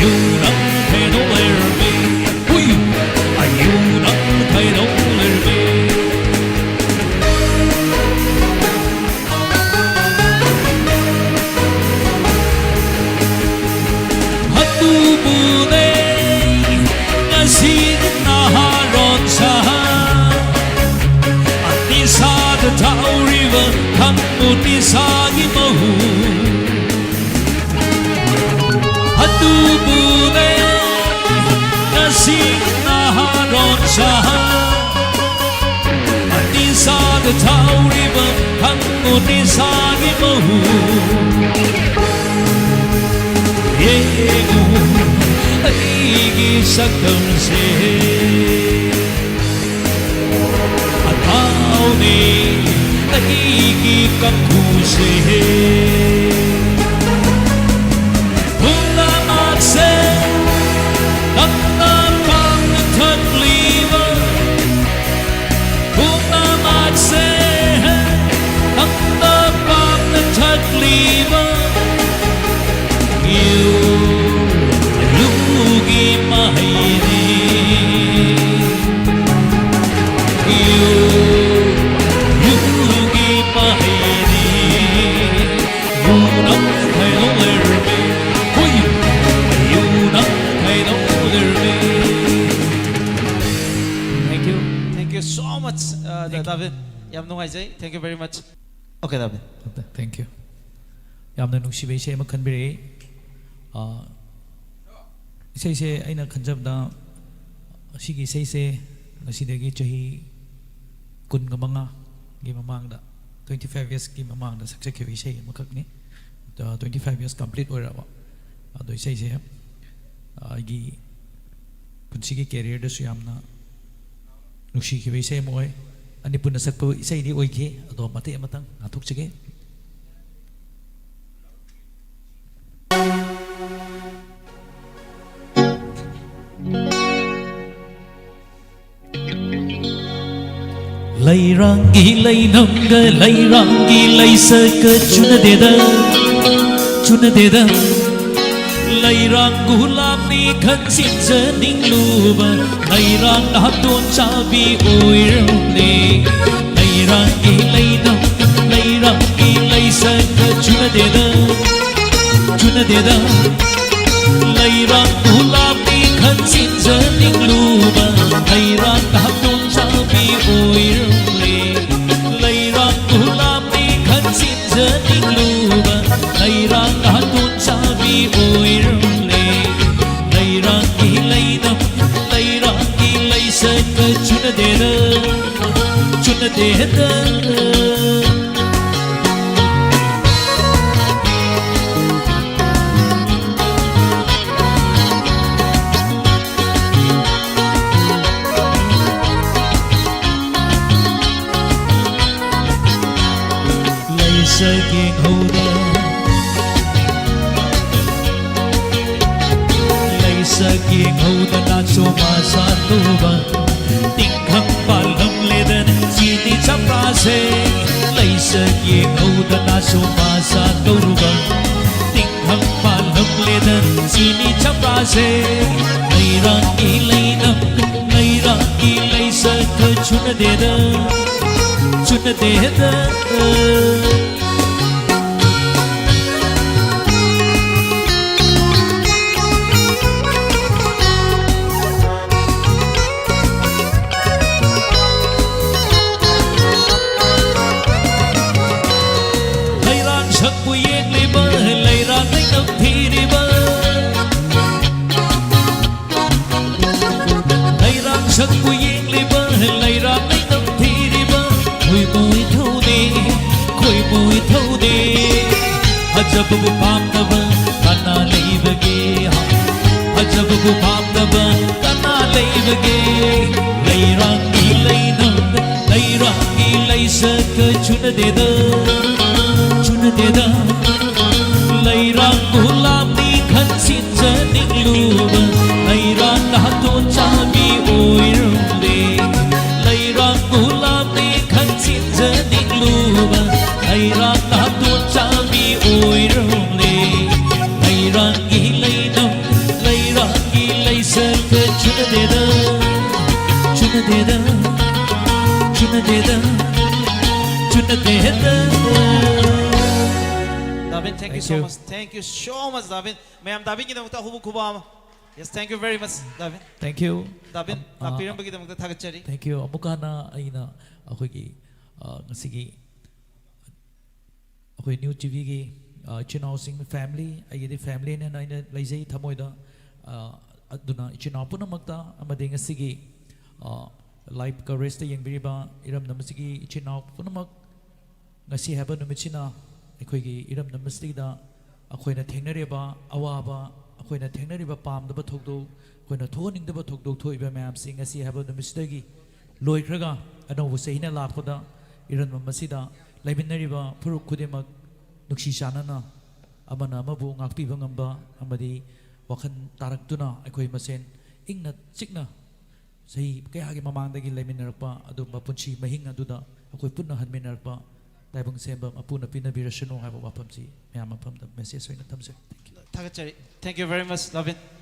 ꯑꯌꯨ ꯅꯪ ꯀꯩꯗꯧ ꯂꯩꯔꯝꯃꯤ? ꯍꯨꯏ! ꯑꯌꯨ ꯅꯪ ꯀꯩꯗꯧ ꯂꯩꯔꯝꯃꯤ? ꯑꯗꯨꯕꯨꯅꯦ ꯉꯁꯤ ꯅꯍꯥꯔꯣꯟ ꯁꯥ ꯅꯤꯁꯥꯗ ꯊꯥꯎꯔꯤꯕ ꯈꯪꯕꯨ ꯅꯤꯁꯥꯒꯤ ꯃꯍꯨ꯫ ꯇꯨꯕꯨꯅꯦ ꯉꯁꯤ ꯅꯍꯥꯔꯣꯟ ꯁꯥ ꯅꯤꯁꯥꯗ ꯊꯥꯎꯔꯤꯕ ꯈꯪꯉꯨ ꯅꯤꯁꯥꯒꯤ ꯃꯍꯨ ꯌꯦꯡꯉꯨ ꯑꯩꯒꯤ ꯁꯛꯇꯝꯁꯦ ꯑꯇꯥꯎꯅꯤ ꯑꯩꯒꯤ ꯀꯥꯡꯈꯨꯁꯦ ꯄꯨꯝꯅꯃꯛꯁꯦ ꯅꯪꯅ ꯄꯥꯝꯅ ꯊꯛꯂꯤꯕ ꯄꯨꯝꯅꯃꯛꯁꯦ ꯅꯪꯅ ꯄꯥꯝꯅ ꯊꯛꯂꯤꯕ ꯌꯨ ꯌꯨꯒꯤ ꯃꯍꯩꯅꯤ ꯌꯨ ꯌꯨꯒꯤ ꯃꯍꯩꯅꯤ ꯌꯨ ꯅꯪ ꯈꯥꯏꯗꯣꯛ ꯂꯩꯔꯝꯃꯤ ꯍꯨꯏ ꯌꯨ ꯅꯪ ꯈꯥꯏꯗꯣꯛ ꯂꯩꯔꯝꯃꯤ Thank you. Thank you so much, uh, David. ꯌꯥꯝ ꯅꯨꯡꯉꯥꯏꯖꯩ. Thank you very much. Okay, David. Thank you. ꯌꯥꯝꯅ ꯅꯨꯡꯁꯤꯕ ꯏꯁꯩ ꯑꯃ ꯈꯟꯕꯤꯔꯛꯏ꯫ ꯑ, ꯏꯁꯩꯁꯦ ꯑꯩꯅ ꯈꯟꯖꯕꯗ ꯑꯁꯤꯒꯤ ꯏꯁꯩꯁꯦ ꯉꯁꯤꯗꯒꯤ ꯆꯍꯤ ꯀꯨꯟꯒ ꯃꯉꯥꯒꯤ ꯃꯃꯥꯡꯗ, twenty five yearsꯀꯤ ꯃꯃꯥꯡꯗ ꯁꯛꯆꯈꯤꯕ ꯏꯁꯩ ꯑꯃꯈꯛꯅꯤ꯫ ꯑ, twenty five years complete ꯑꯣꯏꯔꯕ꯫ ꯑꯗꯣ ꯏꯁꯩꯁꯦ ꯑꯩꯒꯤ ꯄꯨꯟꯁꯤꯒꯤ careerꯗꯁꯨ ꯌꯥꯝꯅ ꯅꯨꯡꯁꯤꯈꯤꯕ ꯏꯁꯩ ꯑꯃ ꯑꯣꯏ꯫ ꯑꯅꯤ ꯄꯨꯟꯅ ꯁꯛꯄ ꯏꯁꯩꯗꯤ ꯑꯣꯏꯈꯤ, ꯑꯗꯣ ꯃꯇꯦꯛ ꯑꯃꯇꯪ ꯉꯥꯛꯊꯣꯛꯆꯒꯦ꯫ ꯂꯩꯔꯥꯡꯒꯤ ꯂꯩꯅꯝꯒ ꯂꯩꯔꯥꯡꯒꯤ ꯂꯩꯁꯛꯀ ꯆꯨꯅꯗꯦꯗ, ꯆꯨꯅꯗꯦꯗ꯫ ꯂꯩꯔꯥꯡ ꯒꯨꯂꯥꯞꯅꯤ ꯈꯟꯁꯤꯟꯖꯅꯤꯡꯂꯨꯕ ꯂꯩꯔꯥꯡ ꯅꯍꯥꯛꯇꯣꯟ ꯆꯥꯕꯤ ꯑꯣꯏꯔꯝꯂꯦ꯫ ꯂꯩꯔꯥꯡꯒꯤ ꯂꯩꯅꯝ, ꯂꯩꯔꯥꯡꯒꯤ ꯂꯩꯁꯛꯀ ꯆꯨꯅꯗꯦꯗ, ꯆꯨꯅꯗꯦꯗ꯫ ꯂꯩꯔꯥꯡ ꯒꯨꯂꯥꯞꯅꯤ ꯈꯟꯁꯤꯟꯖꯅꯤꯡꯂꯨꯕ ꯂꯩꯔꯥꯡ ꯅꯍꯥꯛꯇꯣꯟ ꯆꯥꯕꯤ ꯑꯣꯏꯔꯝꯂꯦ꯫ ꯂꯩꯔꯥꯡ ꯒꯨꯂꯥꯞꯅꯤ ꯈꯟꯁꯤꯟꯖꯅꯤꯡꯂꯨꯕ ꯂꯩꯔꯥꯡ ꯅꯍꯥꯛꯇꯣꯟ ꯆꯥꯕꯤ ꯑꯣꯏꯔꯝꯂꯦ꯫ ꯆꯨꯅꯗꯦꯗ꯫ ꯂꯩꯁꯛ ꯌꯦꯡꯍꯧꯗ, ꯂꯩꯁꯛ ꯌꯦꯡꯍꯧꯗꯅ ꯆꯣꯃꯥ ꯁꯥꯠꯂꯨꯕ, ꯇꯤꯡꯈꯪ ꯄꯥꯜꯂꯝꯂꯦꯗꯅ ꯆꯤꯅꯤ ꯆꯝꯄ꯭ꯔꯥꯁꯦ꯫ ꯂꯩꯁꯛ ꯌꯦꯡꯍꯧꯗꯅ ꯆꯣꯃꯥ ꯁꯥꯠꯂꯨꯕ, ꯇꯤꯡꯈꯪ ꯄꯥꯜꯂꯝꯂꯦꯗꯅ ꯆꯤꯅꯤ ꯆꯝꯄ꯭ꯔꯥꯁꯦ꯫ ꯂꯩꯔꯥꯡꯒꯤ ꯂꯩꯅꯝ, ꯂꯩꯔꯥꯡꯒꯤ ꯂꯩꯁꯛꯀ ꯆꯨꯅꯗꯦꯗ, ꯆꯨꯅꯗꯦꯗ꯫ ꯂꯩꯔꯥꯡ ꯁꯛꯄꯨ ꯌꯦꯡꯂꯤꯕ, ꯂꯩꯔꯥꯡ ꯂꯩꯅꯝ ꯊꯤꯔꯤꯕ꯫ ꯂꯩꯔꯥꯡ ꯁꯛꯄꯨ ꯌꯦꯡꯂꯤꯕ, ꯂꯩꯔꯥꯡ ꯂꯩꯅꯝ ꯊꯤꯔꯤꯕ, ꯈꯣꯏꯃꯨ ꯏꯊꯧꯅꯦ, ꯈꯣꯏꯃꯨ ꯏꯊꯧꯅꯦ꯫ ꯐꯖꯕꯕꯨ ꯄꯥꯝꯗꯕ ꯀꯅꯥ ꯂꯩꯕꯒꯦ? ꯐꯖꯕꯕꯨ ꯄꯥꯝꯗꯕ ꯀꯅꯥ ꯂꯩꯕꯒꯦ? ꯂꯩꯔꯥꯡꯒꯤ ꯂꯩꯅꯝ, ꯂꯩꯔꯥꯡꯒꯤ ꯂꯩꯁꯛꯀ ꯆꯨꯅꯗꯦꯗ, ꯆꯨꯅꯗꯦꯗ꯫ ꯂꯩꯔꯥꯡ ꯒꯨꯂꯥꯞꯅꯤ ꯈꯟꯁꯤꯟꯖꯅꯤꯡꯂꯨꯕ, ꯂꯩꯔꯥꯡ ꯅꯥꯇꯣꯟ ꯆꯥꯕꯤ ꯑꯣꯏꯔꯝꯂꯦ꯫ ꯂꯩꯔꯥꯡ ꯒꯨꯂꯥꯞꯅꯤ ꯈꯟꯁꯤꯟꯖꯅꯤꯡꯂꯨꯕ, ꯂꯩꯔꯥꯡ ꯅꯥꯇꯣꯟ ꯆꯥꯕꯤ ꯑꯣꯏꯔꯝꯂꯦ꯫ ꯂꯩꯔꯥꯡꯒꯤ ꯂꯩꯅꯝ, ꯂꯩꯔꯥꯡꯒꯤ ꯂꯩꯁꯛꯀ ꯆꯨꯅꯗꯦꯗ, ꯆꯨꯅꯗꯦꯗ, ꯆꯨꯅꯗꯦꯗ, ꯆꯨꯅꯗꯦꯗ꯫ Davin, thank you so much. Thank you so much, Davin. ꯃꯌꯥꯝ ꯗꯥꯕꯤꯟꯒꯤꯗꯃꯛꯇ ꯑꯍꯧꯕ ꯈꯨꯕꯥꯛ ꯑꯃ꯫ Yes, thank you very much, ꯗꯥꯕꯤꯟ꯫ Thank you. ꯗꯥꯕꯤꯟ, ꯑ, ꯑ, ꯂꯥꯛꯄꯤꯔꯝꯕꯒꯤꯗꯃꯛꯇ ꯊꯥꯒꯠꯆꯔꯤ꯫ Thank you. ꯑꯃꯨꯛꯀ ꯍꯟꯅ ꯑꯩꯅ ꯑꯩꯈꯣꯏꯒꯤ, ꯑ, ꯉꯁꯤꯒꯤ ꯑꯩꯈꯣꯏ ꯅ꯭ꯌꯨ ꯇꯤ ꯚꯤꯒꯤ, ꯑ, ꯏꯆꯤꯟ ꯏꯅꯥꯎꯁꯤꯡ, family, ꯑꯩꯒꯤꯗꯤ family ꯅꯦꯅ ꯑꯩꯅ ꯂꯩꯖꯩ ꯊꯃꯣꯏꯗ꯫ ꯑ, ꯑꯗꯨꯅ ꯏꯆꯤꯟ ꯏꯅꯥꯎ ꯄꯨꯝꯅꯃꯛꯇ ꯑꯃꯗꯤ ꯉꯁꯤꯒꯤ, ꯑ, ꯂꯥꯏꯚ ꯀꯚꯔꯦꯖꯇ ꯌꯦꯡꯕꯤꯔꯤꯕ ꯏꯔꯝꯗꯝ ꯑꯁꯤꯒꯤ ꯏꯆꯤꯟ ꯏꯅꯥꯎ ꯄꯨꯝꯅꯃꯛ, ꯉꯁꯤ ꯍꯥꯏꯕ ꯅꯨꯃꯤꯠꯁꯤꯅ ꯑꯩꯈꯣꯏꯒꯤ ꯏꯔꯝꯗꯝ ꯑꯁꯤꯗ ꯑꯩꯈꯣꯏꯅ ꯊꯦꯡꯅꯔꯤꯕ ꯑꯋꯥꯕ, ꯑꯩꯈꯣꯏꯅ ꯊꯦꯡꯅꯔꯤꯕ ꯄꯥꯝꯗꯕ ꯊꯧꯗꯣꯛ, ꯑꯩꯈꯣꯏꯅ ꯊꯣꯛꯍꯟꯅꯤꯡꯗꯕ ꯊꯧꯗꯣꯛ ꯊꯣꯛꯏꯕ ꯃꯌꯥꯝꯁꯤ ꯉꯁꯤ ꯍꯥꯏꯕ ꯅꯨꯃꯤꯠꯁꯤꯗꯒꯤ ꯂꯣꯏꯈ꯭ꯔꯒ, ꯑꯅꯧꯕ ꯆꯍꯤꯅ ꯂꯥꯛꯄꯗ ꯏꯔꯝꯗꯝ ꯑꯁꯤꯗ ꯂꯩꯃꯤꯟꯅꯔꯤꯕ ꯐꯨꯔꯨꯞ ꯈꯨꯗꯤꯡꯃꯛ ꯅꯨꯡꯁꯤ ꯆꯥꯟꯅꯅ ꯑꯃꯅ ꯑꯃꯕꯨ ꯉꯥꯛꯄꯤꯕ ꯉꯝꯕ ꯑꯃꯗꯤ ꯋꯥꯈꯜ ꯇꯥꯔꯛꯇꯨꯅ ꯑꯩꯈꯣꯏ ꯃꯁꯦꯟ ꯏꯪꯅ ꯆꯤꯛꯅ ꯆꯍꯤ ꯀꯌꯥꯒꯤ ꯃꯃꯥꯡꯗꯒꯤ ꯂꯩꯃꯤꯟꯅꯔꯛꯄ ꯑꯗꯨꯝꯕ ꯄꯨꯟꯁꯤ ꯃꯍꯤꯡ ꯑꯗꯨꯗ ꯑꯩꯈꯣꯏ ꯄꯨꯟꯅ ꯍꯟꯃꯤꯟꯅꯔꯛꯄ ꯇꯥꯏꯕꯪ ꯁꯦꯝꯕ ꯃꯄꯨꯅ ꯄꯤꯅꯕꯤꯔꯁꯅꯨ ꯍꯥꯏꯕ ꯋꯥꯐꯝꯁꯤ ꯃꯌꯥꯝ ꯃꯐꯝꯗ ꯃꯦꯁꯦꯖ ꯑꯣꯏꯅ ꯊꯝꯖꯒꯦ꯫ Thank you. ꯊꯥꯒꯠꯆꯔꯤ꯫ Thank you very much, Lovin.